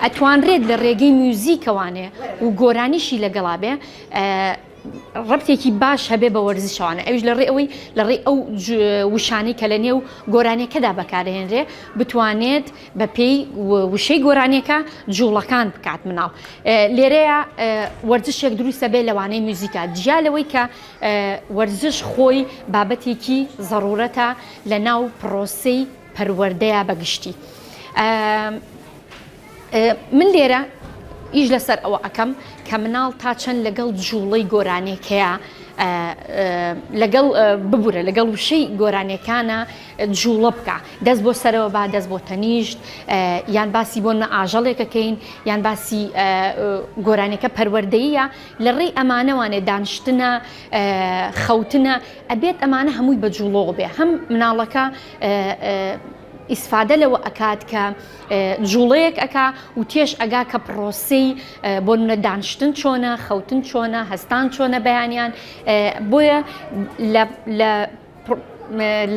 ئەتوانرێت لە ڕێگەی میوزیکەوانێ و گۆرانیشی لەگەڵا بێ ڕەبتێکی باش هەبێ بە وەرزشەوانە ئەویش لە ڕێ ئەوەی لە ڕێی ئەو وشانەی کە لە نێو گۆرانیەکەدا بەکارهێنرێ بتوانێت بە پێی وشەی گۆرانیەکە جوڵەکان بکات مناڵ لێرەیە وەرزشێک دروستە بێ لەوانەی میوزیکە جیا لەوەی کە وەرزش خۆی بابەتێکی زەڕورەتە لە ناو پرۆسەی پەروەردەیە بە گشتی. من لێرە ئیش لەسەر ئەوە ئەکەم کە مناڵ تا چەند لەگەڵ جوڵەی گۆرانێکەیە لەگەڵ ببورە لەگەڵ وشەی گۆرانیەکانە جوڵە بکە دەست بۆ سەرەوە با دەست بۆ تەنیشت یان باسی بۆ نە ئاژەڵێکەکەین یان باسی گۆرانەکە پەروەردەیە لە ڕێی ئەمانەوانێ دانیشتنە خەوتنە ئەبێت ئەمانە هەمووی بە جوڵەوە بێ هەم مناڵەکە ئیسفادە لەوە ئەکات کە جوڵەیەک ئەکا و تێش ئەگا کە پرۆسەی بۆ نمونە دانیشتن چۆنە خەوتن چۆنە هەستان چۆنە بەیانیان بۆیە لە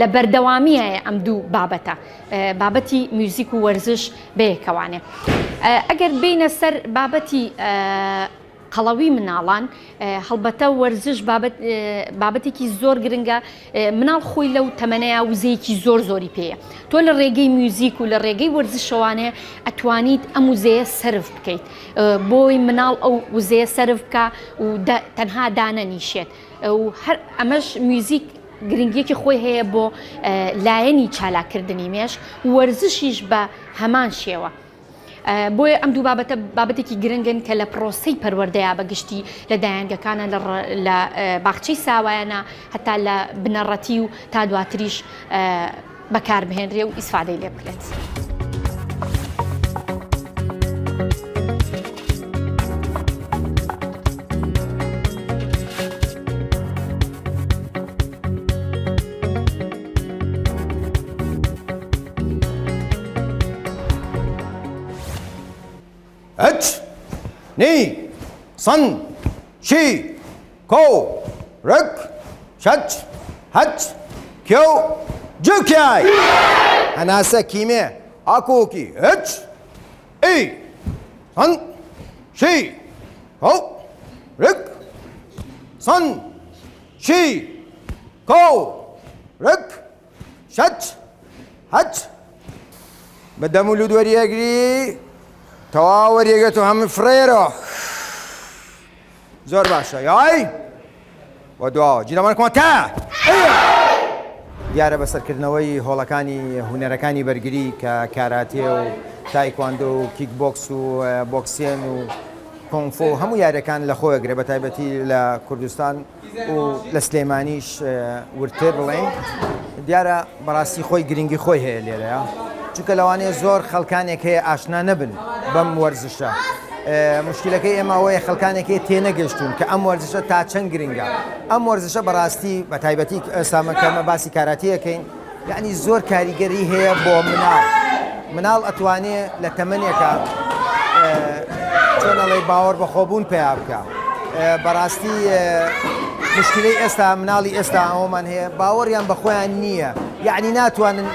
لە بەردەوامیە ئەم دوو بابەتە بابەتی میوزیک و وەرزش بەیەکەوانێ ئەگەر بینە سەر بابەتی قەڵەوی مناڵان، هەڵبەتە وەرزش بابەتێکی زۆر گرنگە، مناڵ خۆی لەو تەمەنەیا وزەیەکی زۆر زۆری پێیە، تۆ لە ڕێگەی میوزیک و لە ڕێگەی وەرزشەوانێ ئەتوانیت ئەم وزەیە سەرف بکەیت بۆی مناڵ ئەو وزەیە سەرف بکا و تەنها دانەنیشێت و هەر ئەمەش میوزیک گرنگیەکی خۆی هەیە بۆ لایەنی چالاککردنی مێشک وەرزشیش بە هەمان شێوە. بۆیە ئەم دوو بابەتە بابەتێکی گرنگن کە لە پرۆسەی پەروەردەیا بە گشتی لە دایەنگەکانە لە باخچەی ساوایانە هەتا لە بنەڕەتی و تا دواتریش. بەکاربهێنرێ و ئیسفادەی لێ بکرێت. ئچ نی سن شی کۆ رک شەچ هەچ کیۆ جوکیای هەناسە کیمێ ئاکۆکی ئچ ئی سن شی کۆ رک سن شی کۆ رک شەچ هەچ بە دەم و لوت وەریەگری تەواو وەریەگرێت و هەموو فڕێرەوە زۆر باشە یای و دواوە جیرەمان کۆ تا دیارە بەسەرکردنەوەی هۆڵەکانی هونەرەکانی بەرگری کە کاراتێ و تایکواندۆ و کیک بۆکس و بۆکسێن و کۆنفۆ هەموو یاریەکان لە خۆیەگرێ بە تایبەتی لە کوردستان و لە سلێمانیش وردتر بڵێین دیارە بەڕاستی خۆی گرنگی خۆی هەیە لێرەیە چونکە لەوانەیە زۆر خەڵکانێک هەیە ئاشنا نەبن بەم وەرزشە مشکلەکەی ئێمە ئەوەیە خەڵکانێک هەیە تێنەگەشتون کە ئەم وەرزشە تا چەند گرنگە ئەم وەرزشە بەڕاستی بە تایبەتی ئێستا من کەمە باسی کاراتیەکەین یەعنی زۆر کاریگەری هەیە بۆ مناڵ مناڵ ئەتوانێ لە تەمەنێکا چۆن ئەڵێ باوەڕ بەخۆبوون پەیا بکە بەڕاستی مشکلەی ئێستا مناڵی ئێستا ئەومان هەیە باوەڕیان بە خۆیان نییە یعنی ناتوانن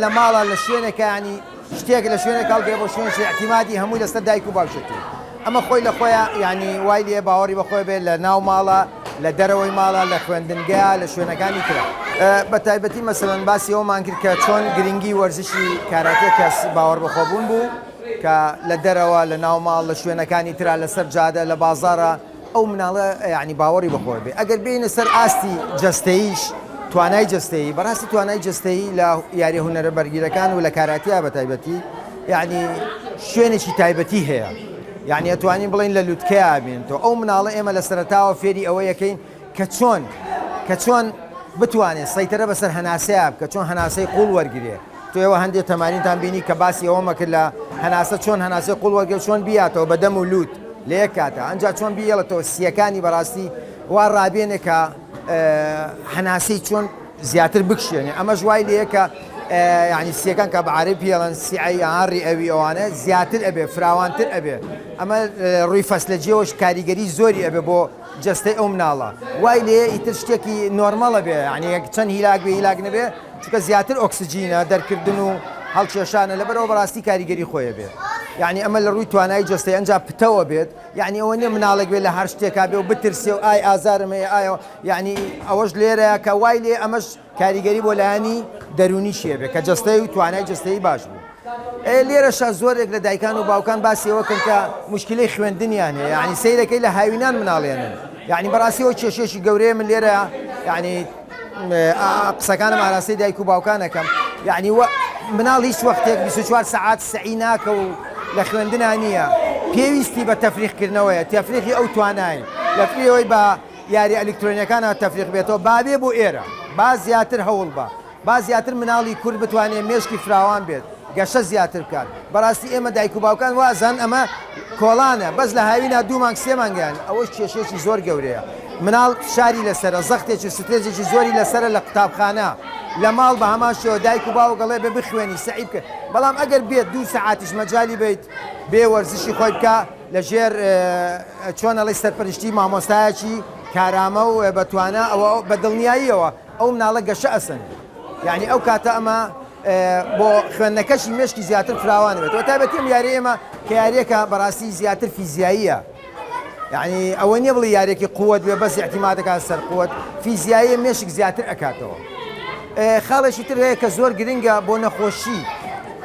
لە ماڵە لە شوێنێکە ینی شتێک لە شوێنێک هەڵگرێ بۆ شوێنێکی ئیعتیمادی هەمووی لەسەر دایک و باوکێتی ئەمە خۆی لە خۆیا یانی وای لێ باوەڕی بە خۆی بێت لە ناو ماڵە لە دەرەوەی ماڵە لە خوێندنگە لە شوێنەکانی ترە بە تایبەتی مەسەلەن باسی ئەومان کرد کە چۆن گرنگی وەرزشی کاراتێ کەس باوەڕ بەخۆبوون بوو کە لە دەرەوە لە ناو ماڵ لە شوێنەکانی ترا لەسەر جادە لە بازاڕە ئەو مناڵە یانی باوەڕی بە خۆی بێ ئەگەر بێینە سەر ئاستی جەستەییش توانای جەستەیی بەڕاستی توانای جەستەیی لە یاریە هونەرە بەرگیرەکان و لە کاراتیا بە تایبەتی یعنی شوێنێکی تایبەتی هەیە یعنی ئەتوانین بڵین لە لوتکەیا بین تۆ ئەو مناڵە ئێمە لە سەرەتاوە فێری ئەوە یەکەین کە چۆن کە چۆن بتوانێت سەیتەرە بەسەر هەناسەیا بکە چۆن هەناسەی قوڵ وەرگێ تۆ ئێوە هەندێ تەمارینتان بینی کە باسی ئەوەمە کرد لە هەناسە چۆن هەناسەی قوڵ وەرگێ چۆن بیاتەوە بە دەم و لوت لە یەک کاتە ئەنجا چۆن بیێڵێتەوە سیەکانی بەڕاستی وا ڕابێنێ کە هەناسەی چۆن زیاتر بکشێنێ ئەمەش وای لێیە کە یعنی سیەکان کە بە عەرەبی پێڵەن سیعی ئاڕی ئەوی ئەوانە زیاتر ئەبێ فراوانتر ئەبێ ئەمە ڕووی فەسلەجیەوەش کاریگەری زۆری ئەبێ بۆ جەستەی ئەو مناڵە وای لێ ئیتر شتێکی نۆرمەڵە بێ یعنی چەند هیلاک بێ هیلاک نەبێ چونکە زیاتر ئۆکسجینە دەرکردن و هەڵکێشانە لەبەرئەوە بەڕاستی کاریگەری خۆی بێت یعنی ئەمە لە ڕووی توانای جەستەی ئەنجا پتەوە بێت یعنی ئەوە نییە مناڵێک بێت لە هەر شتێکا بێ و بترسێ و ئای ئازارم هەیە ئایەوە یعنی ئەوەش لێرەیە کە وای لێ ئەمەش کاریگەری بۆ لایەنی دەروونیشی هەبێ کە جەستەی و توانای جەستەیی باش بوو. لێرەشا زۆرێک لە دایکان و باوکان باسی ئەوە کەن کە موشکیلەی خوێندنیان هەیە یعنی سەیرەکەی لە هاوینان مناڵێنن یعنی بەڕاستی ئەوە کێشەیەکی گەورەیە من لێرە یعنی قسەکانم ئاراستەی دایک و باوکان ئەکەم یعنی مناڵ هیچ وەختێک 24 سەعات سەعی ناکە و لە خوێندنا نییە پێویستی بە تەفریقکردنەوەیە تەفریقی ئەو توانای لە ئەوەی بە یاری ئەلیکترۆنیەکانە تەفریق بێتەوە بابێ بۆ ئێرە با زیاتر هەوڵ بە با زیاتر مناڵی کورد بتوانێت مێشکی فراوان بێت گەشە زیاتر بکات بەڕاستی ئێمە دایک و باوکان وا ئەزانن ئەمە کۆڵانە بەس لە هاوینا دوو مانگ سێ مانگیان ئەوەش کێشەیەکی زۆر گەورەیە مناڵ فشاری لەسەرە زەختێکی و سترێسێکی زۆری لەسەرە لە قوتابخانە لە ماڵ بە هەمان شێوە دایک و باوک ئەڵێ بێ بخوێنی سەعی بکە بەڵام ئەگەر بێت دوو سەعاتیش مەجالی بیت بێ وەرزشی خۆی بکە لە ژێر چۆن ئەڵێ سەرپەرشتی مامۆستایەکی کارامە و بەتوانا ئەوە بە دڵنیاییەوە ئەو مناڵە گەشە ئەسەنێ یعنی ئەو کاتە ئەمە بۆ خوێندنەکەشی مێشکی زیاتر فراوان بێت وە تایبەتی ئەم یاری ئێمە کە یاریەکە بەڕاستی زیاتر فیزیاییە یعنی ئەوە نییە بڵێ یاریەکی قووەت بێ بەس اعتیمادەکان سەر قووەت فیزیاییە مێشک زیاتر ئەکاتەوە خاڵێکی تر هەیە کە زۆر گرنگە بۆ نەخۆشی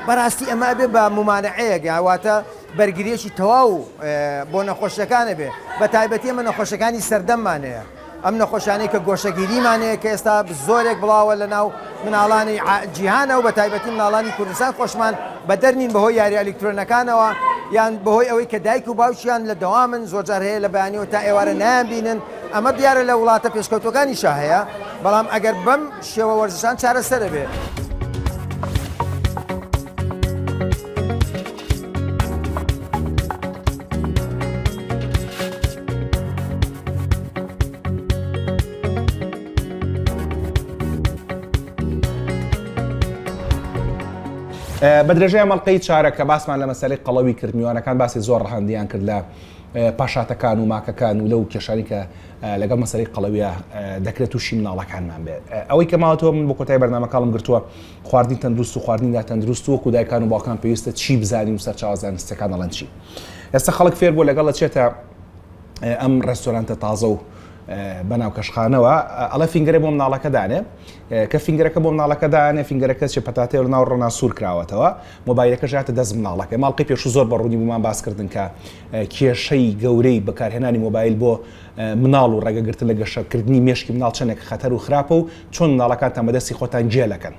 بەڕاستی ئەمە ئەبێ بە ممانعەیەک واتە بەرگریەکی تەواو بۆ نەخۆشیەکانە بێ بە تایبەتی ئەمە نەخۆشەکانی سەردەممان هەیە ئەم نەخۆشانەی کە گۆشەگیریمان هەیە کە ئێستا زۆرێک بڵاوە لە ناو مناڵانی جیهانە و بە تایبەتی مناڵانی کوردستان خۆشمان بەدەر نین بەهۆی یاری ئەلیکترۆنەکانەوە یان بەهۆی ئەوەی کە دایک و باوکیان لە دەوامن زۆرجار هەیە لە بەیانیەوە تا ئێوارە نایان بینن. ئەمە دیارە لە وڵاتە پێشکەوتوەکانیشا هەیە بەڵام ئەگەر بەم شێوە وەرزشان چارەسەرە بێ. بە درێژەی ئەم ئەڵقەی چارە کە باسمان لە مەسەلەی قەڵەوی کرد میوانەکان باسی زۆر ڕەهەندیان کرد لە پاشاتەکان و ماکەکان و لەو کێشانی کە لەگەڵ مەسەلەی قەڵەویە دەکرێت تووشی مناڵەکانمان بێت ئەوەی کە ماوەتەوە من بۆ کۆتای بەرنامەکەڵم گرتووە خواردنی تەندروست و خواردنی ناتەندروست وەکو دایکان و باوکان پێویستە چی بزانین و سەرچاوە زانستیەکان ئەڵێن چی ئێستا خەڵک فێر بووە لەگەڵ ئەچێتە ئەم ڕێستۆرانتە تازە و بەناو کەشخانەوە ئەڵێ finger ە بۆ مناڵەکە دانێ کە finger ەکە بۆ مناڵەکە دانێ finger ەکە چێ پەتاتەیە لە ناو ڕۆنا سوور کراوەتەوە مۆبایلەکە ژاتە دەست مناڵەکە ماڵقی پێشوو زۆر بە ڕوونی بوومان باسکردن کە کێشەی گەورەی بەکارهێنانی مۆبایل بۆ مناڵ و ڕێگەگرتن لە گەشەکردنی مێشکی مناڵ چەندێک خەتەر و خراپە و چۆن مناڵەکانتان بەدەستی خۆتان گێلەکەن.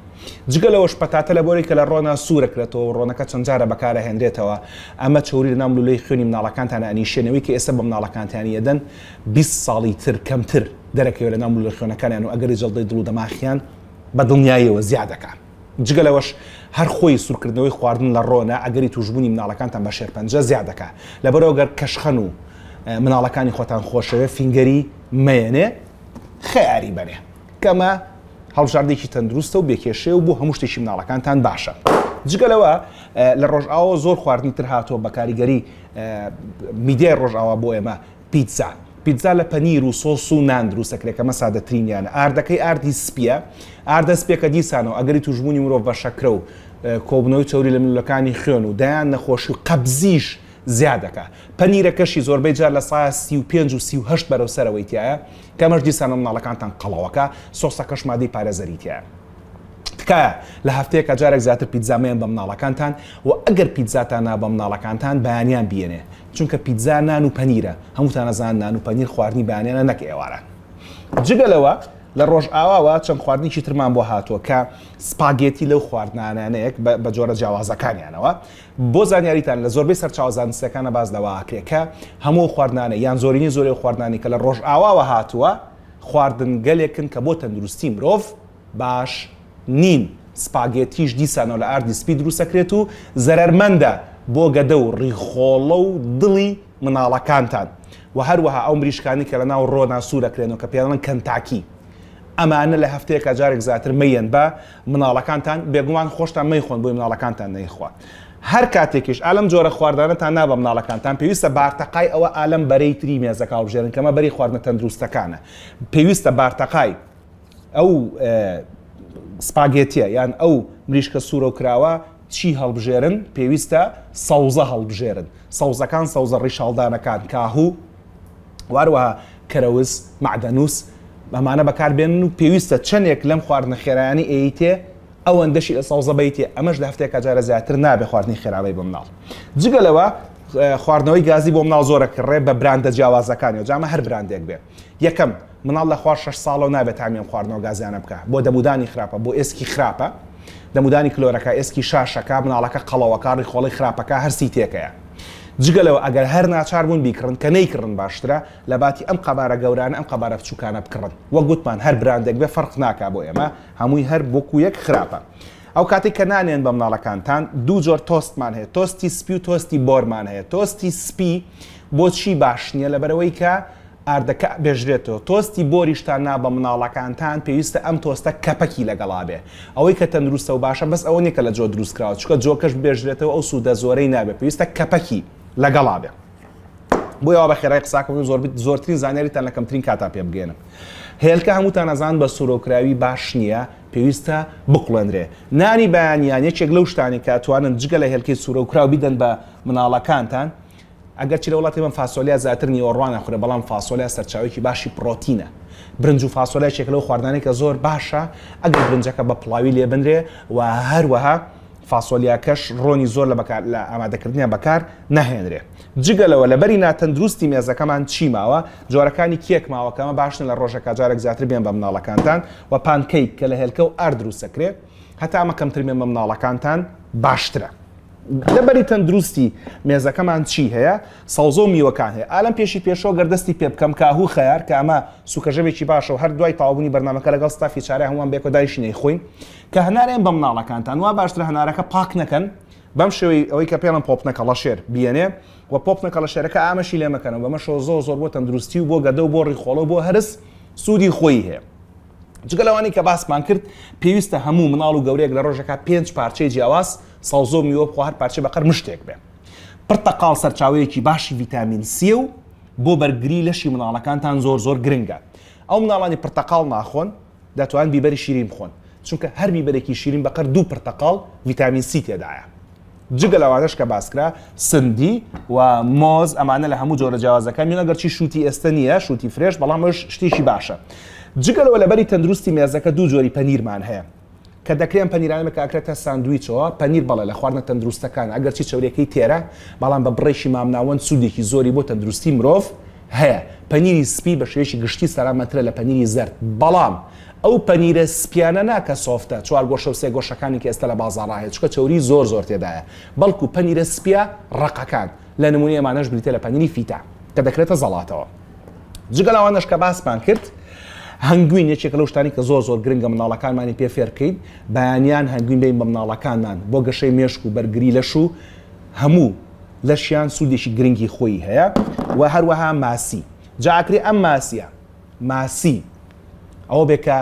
جگە لەوەش پەتاتە لە بۆرەی کە لە ڕۆنا سوورەکرێتەوە و ڕۆنەکە چەند جارە بەکارئەهێنرێتەوە ئەمە چەوری لەناو ملولەی خوێنی مناڵەکانتانا ئەنیشێنەوەی کە ئێستا بە مناڵەکانتانی ئەدەن 20 ساڵی تر کەمتر دەرەکەوێت لەناو ملولە خوێنەکانیان و ئەگەری جەڵدەی دڵ و دەماخیان بە دڵنیاییەوە زیاد ئەکا. جگە لەوەش هەر خۆی سوورکردنەوەی خواردن لە ڕۆنە ئەگەری تووشبوونی مناڵەکانتان بە شێرپەنجە زیاد دەکا. لەبەرئەوە گەر کەشخەن و مناڵەکانی خۆتان خۆشەوێ finger ی مەیەنێ خەیاری بەنێ کە ئەمە هەڵبژاردەیەکی تەندروستە و بێ کێشەیە و بۆ هەموو شتێکی مناڵەکانتان باشە. جگە لەوە لە ڕۆژئاواوە زۆر خواردنی تر هاتووە بە کاریگەری میدیای ڕۆژئاوا بۆ ئێمە پیتزا. پیتزا لە پەنیر و سۆس و نان دروست دەکرێت کە ئەمە سادەترینیانە. ئاردەکەی ئاردی سپییە. ئاردە سپییەکە دیسانەوە ئەگەری تووشبوونی مرۆڤ بە شەکرە و کۆبوونەوەی چەوری لە ملولەکانی خوێن و دەیان نەخۆشی و قەبزیش زیاد دەکات. پەنیرەکەشی زۆربەی جار لە سایە 35 و 38 بەرەو سەرەوەی تیایە کە ئەمەش دیسانەوە مناڵەکانتان قەڵەوەکە. سۆسەکەش مادەی پارێزەری تیایە. تکایە لە هەفتەیەکا جارێک زیاتر پیتزا مەیەن بە مناڵەکانتان و ئەگەر پیتزاتان نا بە مناڵەکانتان بەیانیان بیەنێ چونکە پیتزا نان و پەنیرە هەمووتان ئەزانن نان و پەنیر خواردنی بەیانیانە نەک ئێواران جگە لەوە لە ڕۆژئاواوە چەند خواردنێکی ترمان بۆ هاتووە کە سپاگێتی لەو خواردنانەیەک بە جۆرە جیاوازەکانیانەوە بۆ زانیاریتان لە زۆربەی سەرچاوە زانستیەکانە باس لەوە ئەکرێ کە هەموو خواردنانە یان زۆرینەی زۆری خواردنانی کە لە ڕۆژئاواوە هاتووە خواردنگەلێکن کە بۆ تەندروستی مرۆڤ باش نین، سپاگێتیش دیسانەوە لە ئاردی سپی دروستەکرێت و زەرەرمەندە بۆ گەدە و ڕیخۆڵە و دڵی مناڵەکانتان و هەروەها ئەو مریشکانەی کە لەناو ڕۆنا سوورەکرێنەوە کە پێیان دەڵێن کەنتاکی ئەمانە لە هەفتەیەکا جارێک زیاتر مەیەن بە مناڵەکانتان بێگومان خۆشتان مەیخۆن بۆی مناڵەکانتان نەیخوا هەر کاتێکیش ئالەم جۆرە خواردانەتان نا بە مناڵەکانتان پێویستە بارتەقای ئەوە ئالەم بەرەی تری مێزەکە هەڵبژێرن کەمە بەری خواردنە تەندروستەکانە پێویستە بارتەقای ئەو سپاگێتیە یان ئەو مریشکە سوورەو کراوە چی هەڵبژێرن پێویستە سەوزە هەڵبژێرن سەوزەکان سەوزە ڕیشاڵدانەکان کاهوو واروەها کەرەوز مەعدەنووس ئەمانە بەکاربێنن و پێویستە چەندێک لەم خواردنە خێرایانی ئەیتێ ئەوەندەشی لە سەوزە بەیتێ ئەمەش لە هەفتەیەکا جارە زیاتر نابێ خواردنی خێرابەی بۆ مناڵ جگە لەوە خواردنەوەی گازی بۆ مناڵ زۆرە کڕێ بە براندە جیاوازەکانی جامە هەر براندێک بێ یەکەم مناڵ لە خوار شەش ساڵەوە نابێت تامی ئەم خواردنەوە گازیانە بکا بۆ دەمودانی خراپە بۆ ئێسکی خراپە دەمودانی کلۆرەکە ئێسکی شاشەکە مناڵەکە قەڵەوەکە ڕیخۆڵەی خراپەکە هەرسی تێکەیە جگە لەوە ئەگەر هەر ناچار بوون بیکڕن کە نەیکڕن باشترە لە باتی ئەم قەبارە گەورانە ئەم قەبارە بچووکانە بکڕن وەک گوتمان هەر براندێک بێ فەرق ناکا بۆ ئێمە هەمووی هەر وەکو یەک خراپە ئەو کاتێک کە نانێن بە مناڵەکانتان دوو جۆر تۆستمان هەیە تۆستی سپی و تۆستی بۆرمان هەیە تۆستی سپی بۆچی باش نییە لەبەرەوەی کە ئاردەکە ئەبێژرێتەوە تۆستی بۆریشتان نا بە مناڵەکانتان پێویستە ئەم تۆستە کەپەکی لەگەڵا بێ ئەوەی کە تەندروستە و باشە بەس ئەوە نیە کە لە جۆ دروست کراوە چونکە جۆکەش ببێژرێتەوە ئەو سوودە زۆرەی نابێ پێویستە کەپەکی لەگەڵا بێ بۆیە وا بە خێرای قساکەم و زۆر زۆرترین زانیاریتان لە کەمترین کاتا پێ بگەێنم هێلکە هەمووتان ئەزان بە سوورەوکراوی باش نییە پێویستە بکوڵێنرێ نانی بەیانیان یەکێک لەو شتانی کە ئەتوانن جگە لە هێلکەی سوورەوکراو بیدەن بە مناڵەکانتان ئەگەرچی لە وڵاتی من فاسۆلیا زیاتر نیوەڕوان ئەخورێ بەڵام فاسۆلیا سەرچاوەیەکی باشی پڕۆتینە. برنج و فاسۆلیا یەکێکە لەو خواردنانەی کە زۆر باشە ئەگەر برنجەکە بە پڵاوی لێ بنرێ و هەروەها فاسۆلیاکەش ڕۆنی زۆر لە بەکار لە ئامادەکردنیان بەکار نەهێنرێ. جگە لەوە لەبەری ناتەندروستی مێزەکەمان چی ماوە؟ جۆرەکانی کێک ماوە کە ئەمە باشن لە ڕۆژێکا جارێک زیاتر بێن بە مناڵەکانتان و پانکەیک کە لە هێلکە و ئارد دروست ئەکرێ هەتا ئەمە کەمتر بێن بە مناڵەکانتان باشترە. لە بەری تەندروستی مێزەکەمان چی هەیە؟ سەوزە و میوەکان هەیە. ئا لەم پێشی پێشەوە گەر دەستی پێ بکەم کاهوو خەیار کە ئەمە سوکەژەمێکی باشە و هەر دوای تەواوبوونی بەرنامەکە لەگەڵ ستافی چارە هەمووان بەیەکەوە دانیشین ئەیخۆین. کە هەنارێن بە مناڵەکانتان وا باشترە هەنارەکە پاک نەکەن بەم شێوەی ئەوەی کە پێڵێن پۆپنە کەڵەشێر بیەنێ و پۆپنە کەڵەشێرەکە ئامەشی لێ مەکەنەوە بەمەشەوە زۆر زۆر بۆ تەندروستی و بۆ گەدە و بۆ ڕیخۆڵە و بۆ هەرس سوودی خۆی هەیە. جگە لەوانەی کە باسمان کرد پێویستە هەموو مناڵ و گەورەیەک لە ڕۆژێکا پێنج پارچەی جیاواز سەوزە و میوە بخوا هەر پارچەی بەقەر مشتێک بێ. پرتەقاڵ سەرچاوەیەکی باشی ڤیتامین سیە و بۆ بەرگری لەشی مناڵەکانتان زۆر زۆر گرنگە. ئەو مناڵانی پرتەقاڵ ناخۆن دەتوانن بیبەری شیرین بخۆن چونکە هەر بیبەرێکی شیرین بەقەر دوو پرتەقاڵ ڤیتامین سی تێدایە. جگە لەوانەش کە باسکرا سندی و مۆز ئەمانە لە هەموو جۆرە جیاوازەکان میون ئەگەرچی شووتی ئێستە نییە شووتی fresh بەڵام ئەوش شتێکی باشە. جگە لەوە لەبەری تەندروستی مێزەکە دوو جۆری پەنیرمان هەیە. کە دەکرێ ئەم پەنیرانە کە ئەکرێتە ساندویچەوە، پەنیر بەڵێ لە خواردنە تەندروستەکانە ئەگەرچی چەوریەکەی تێرە، بەڵام بە بڕێکی مامناوەند سوودێکی زۆری بۆ تەندروستی مرۆڤ هەیە. پەنیری سپی بە شێوەیەکی گشتی سەلامەترە لە پەنیری زەرد، بەڵام ئەو پەنیرە سپیانە نا کە soft ە چوارگۆشە و سێگۆشەکانی کە ئێستا لە بازاڕا هەیە چونکە چەوری زۆر زۆر تێدایە، بەڵکو پەنیرە سپیە ڕەقەکان، لە نمونەی ئەمانەش بریتیە لە پەنیری فیتا کە دەکرێتە زەڵاتەوە. جگە لەوانەش کە باسمان کرد هەنگوین یەکێکە لەو شتانی کە زۆر زۆر گرنگە منداڵەکانمانی پێ فێر بکەین بەیانیان هەنگوین بین بە منداڵەکانمان بۆ گەشەی مێشک و بەرگری لەش و هەموو لەشیان سوودێکی گرنگی خۆی هەیە و هەروەها ماسی جا ئەکرێ ئەم ماسیە ماسی ئەوە بێ کە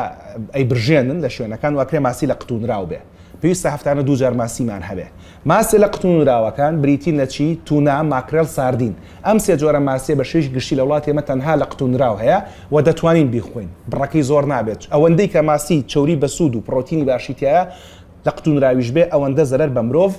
ئەیبرژێنن لە شوێنەکان و ئەکرێ ماسی لە قتونراو بێ پێویستە هەفتانە دووجار ماسیمان هەبێ. ماسیە لە قتونراوەکان بریتین لە چی؟ تونا، ماکرێل، ساردین. ئەم سێ جۆرە ماسیە بە شێوەیەکی گشتی لە وڵاتی ئێمە تەنها لە قتونراو هەیە و دەتوانین بیخۆین. بڕەکەی زۆر نابێت. ئەوەندەی کە ماسی چەوری بەسوود و پڕۆتینی باشی تیایە لە قتونراویش بێ ئەوەندە زەرەر بە مرۆڤ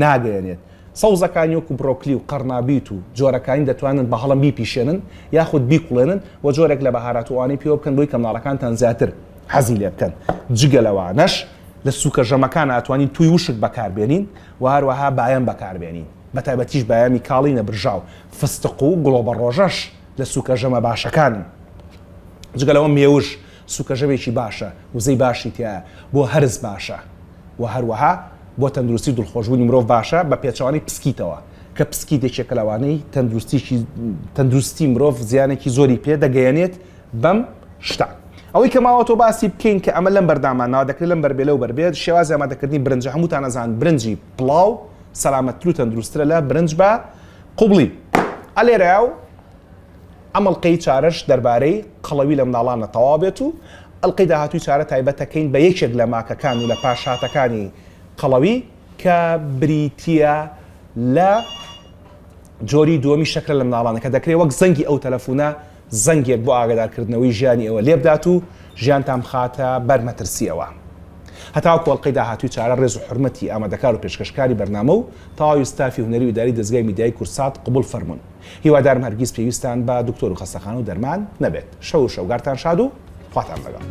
ناگەیەنێت. سەوزەکانی وەکو برۆکلی و قەڕنابیت و جۆرەکانی دەتوانن بە هەڵم بیپیشێنن یاخود بیکوڵێنن و جۆرێک لە بەهارات و ئەوانەی پێوە بکەن بۆی کە مناڵەکانتان زیاتر حەزی لێ بکەن. جگە لەوانەش لە سوکە ژەمەکان ئەتوانین توی وشک بەکاربێنین و هەروەها بایەم بەکاربێنین بەتایبەتیش بایەمی کاڵی نەبرژاو، فستق و گڵۆبەڕۆژەش لە سوکە ژەمە باشەکانن. جگە لەوە مێوژ سوکە ژەمێکی باشە، وزەی باشی تیایە، بۆ هەرس باشە و هەروەها بۆ تەندروستی و دڵخۆشبوونی مرۆڤ باشە بە پێچەوانەی پسکیتەوە کە پسکیت یەکێکە لەوانەی تەندروستیی تەندروستی مرۆڤ زیانێکی زۆری پێ دەگەیەنێت بەم شتە. ئەوەی کە ماوە تۆ باسی بکەین کە ئەمە لەم بەردامانەوە دەکرێت لەم بەر بێ لەو بەر بێت شێوازی ئامادەکردنی برنجە هەمووتان ئەزان برنجی پڵاو سەلامەتتر و تەندروستترە لە برنج بە قوبڵی ئەلێرە و ئەم ئەڵقەی چارەش دەربارەی قەڵەوی لە مناڵانە تەواو بێت و ئەڵقەی داهاتووی چارە تایبەتەکەین بە یەکێک لە ماکەکان و لە پاشهاتەکانی قەڵەوی کە بریتییە لە جۆری دووەمی شەکرە لە مناڵانە کە دەکرێت وەک زەنگی ئەو تەلەفونە زەنگێک بۆ ئاگادارکردنەوەی ژیانی ئێوە لێبدات و ژیانتان بخاتە بەر مەترسییەوە. هەتاوەکو ئەڵقەی داهاتووی چارە ڕێز و حورمەتی ئامادەکار و پێشکەشکاری بەرنامە و تەواوی ستافی هونەری و ئیداری دەزگای میدیایی کوردسات قبوڵ فەرموون. هیوادارم هەرگیز پێویستتان بە دکتۆر و خەستەخانە و دەرمان نەبێت. شەو و شەوگارتان شاد و خواتان لەگەڵ.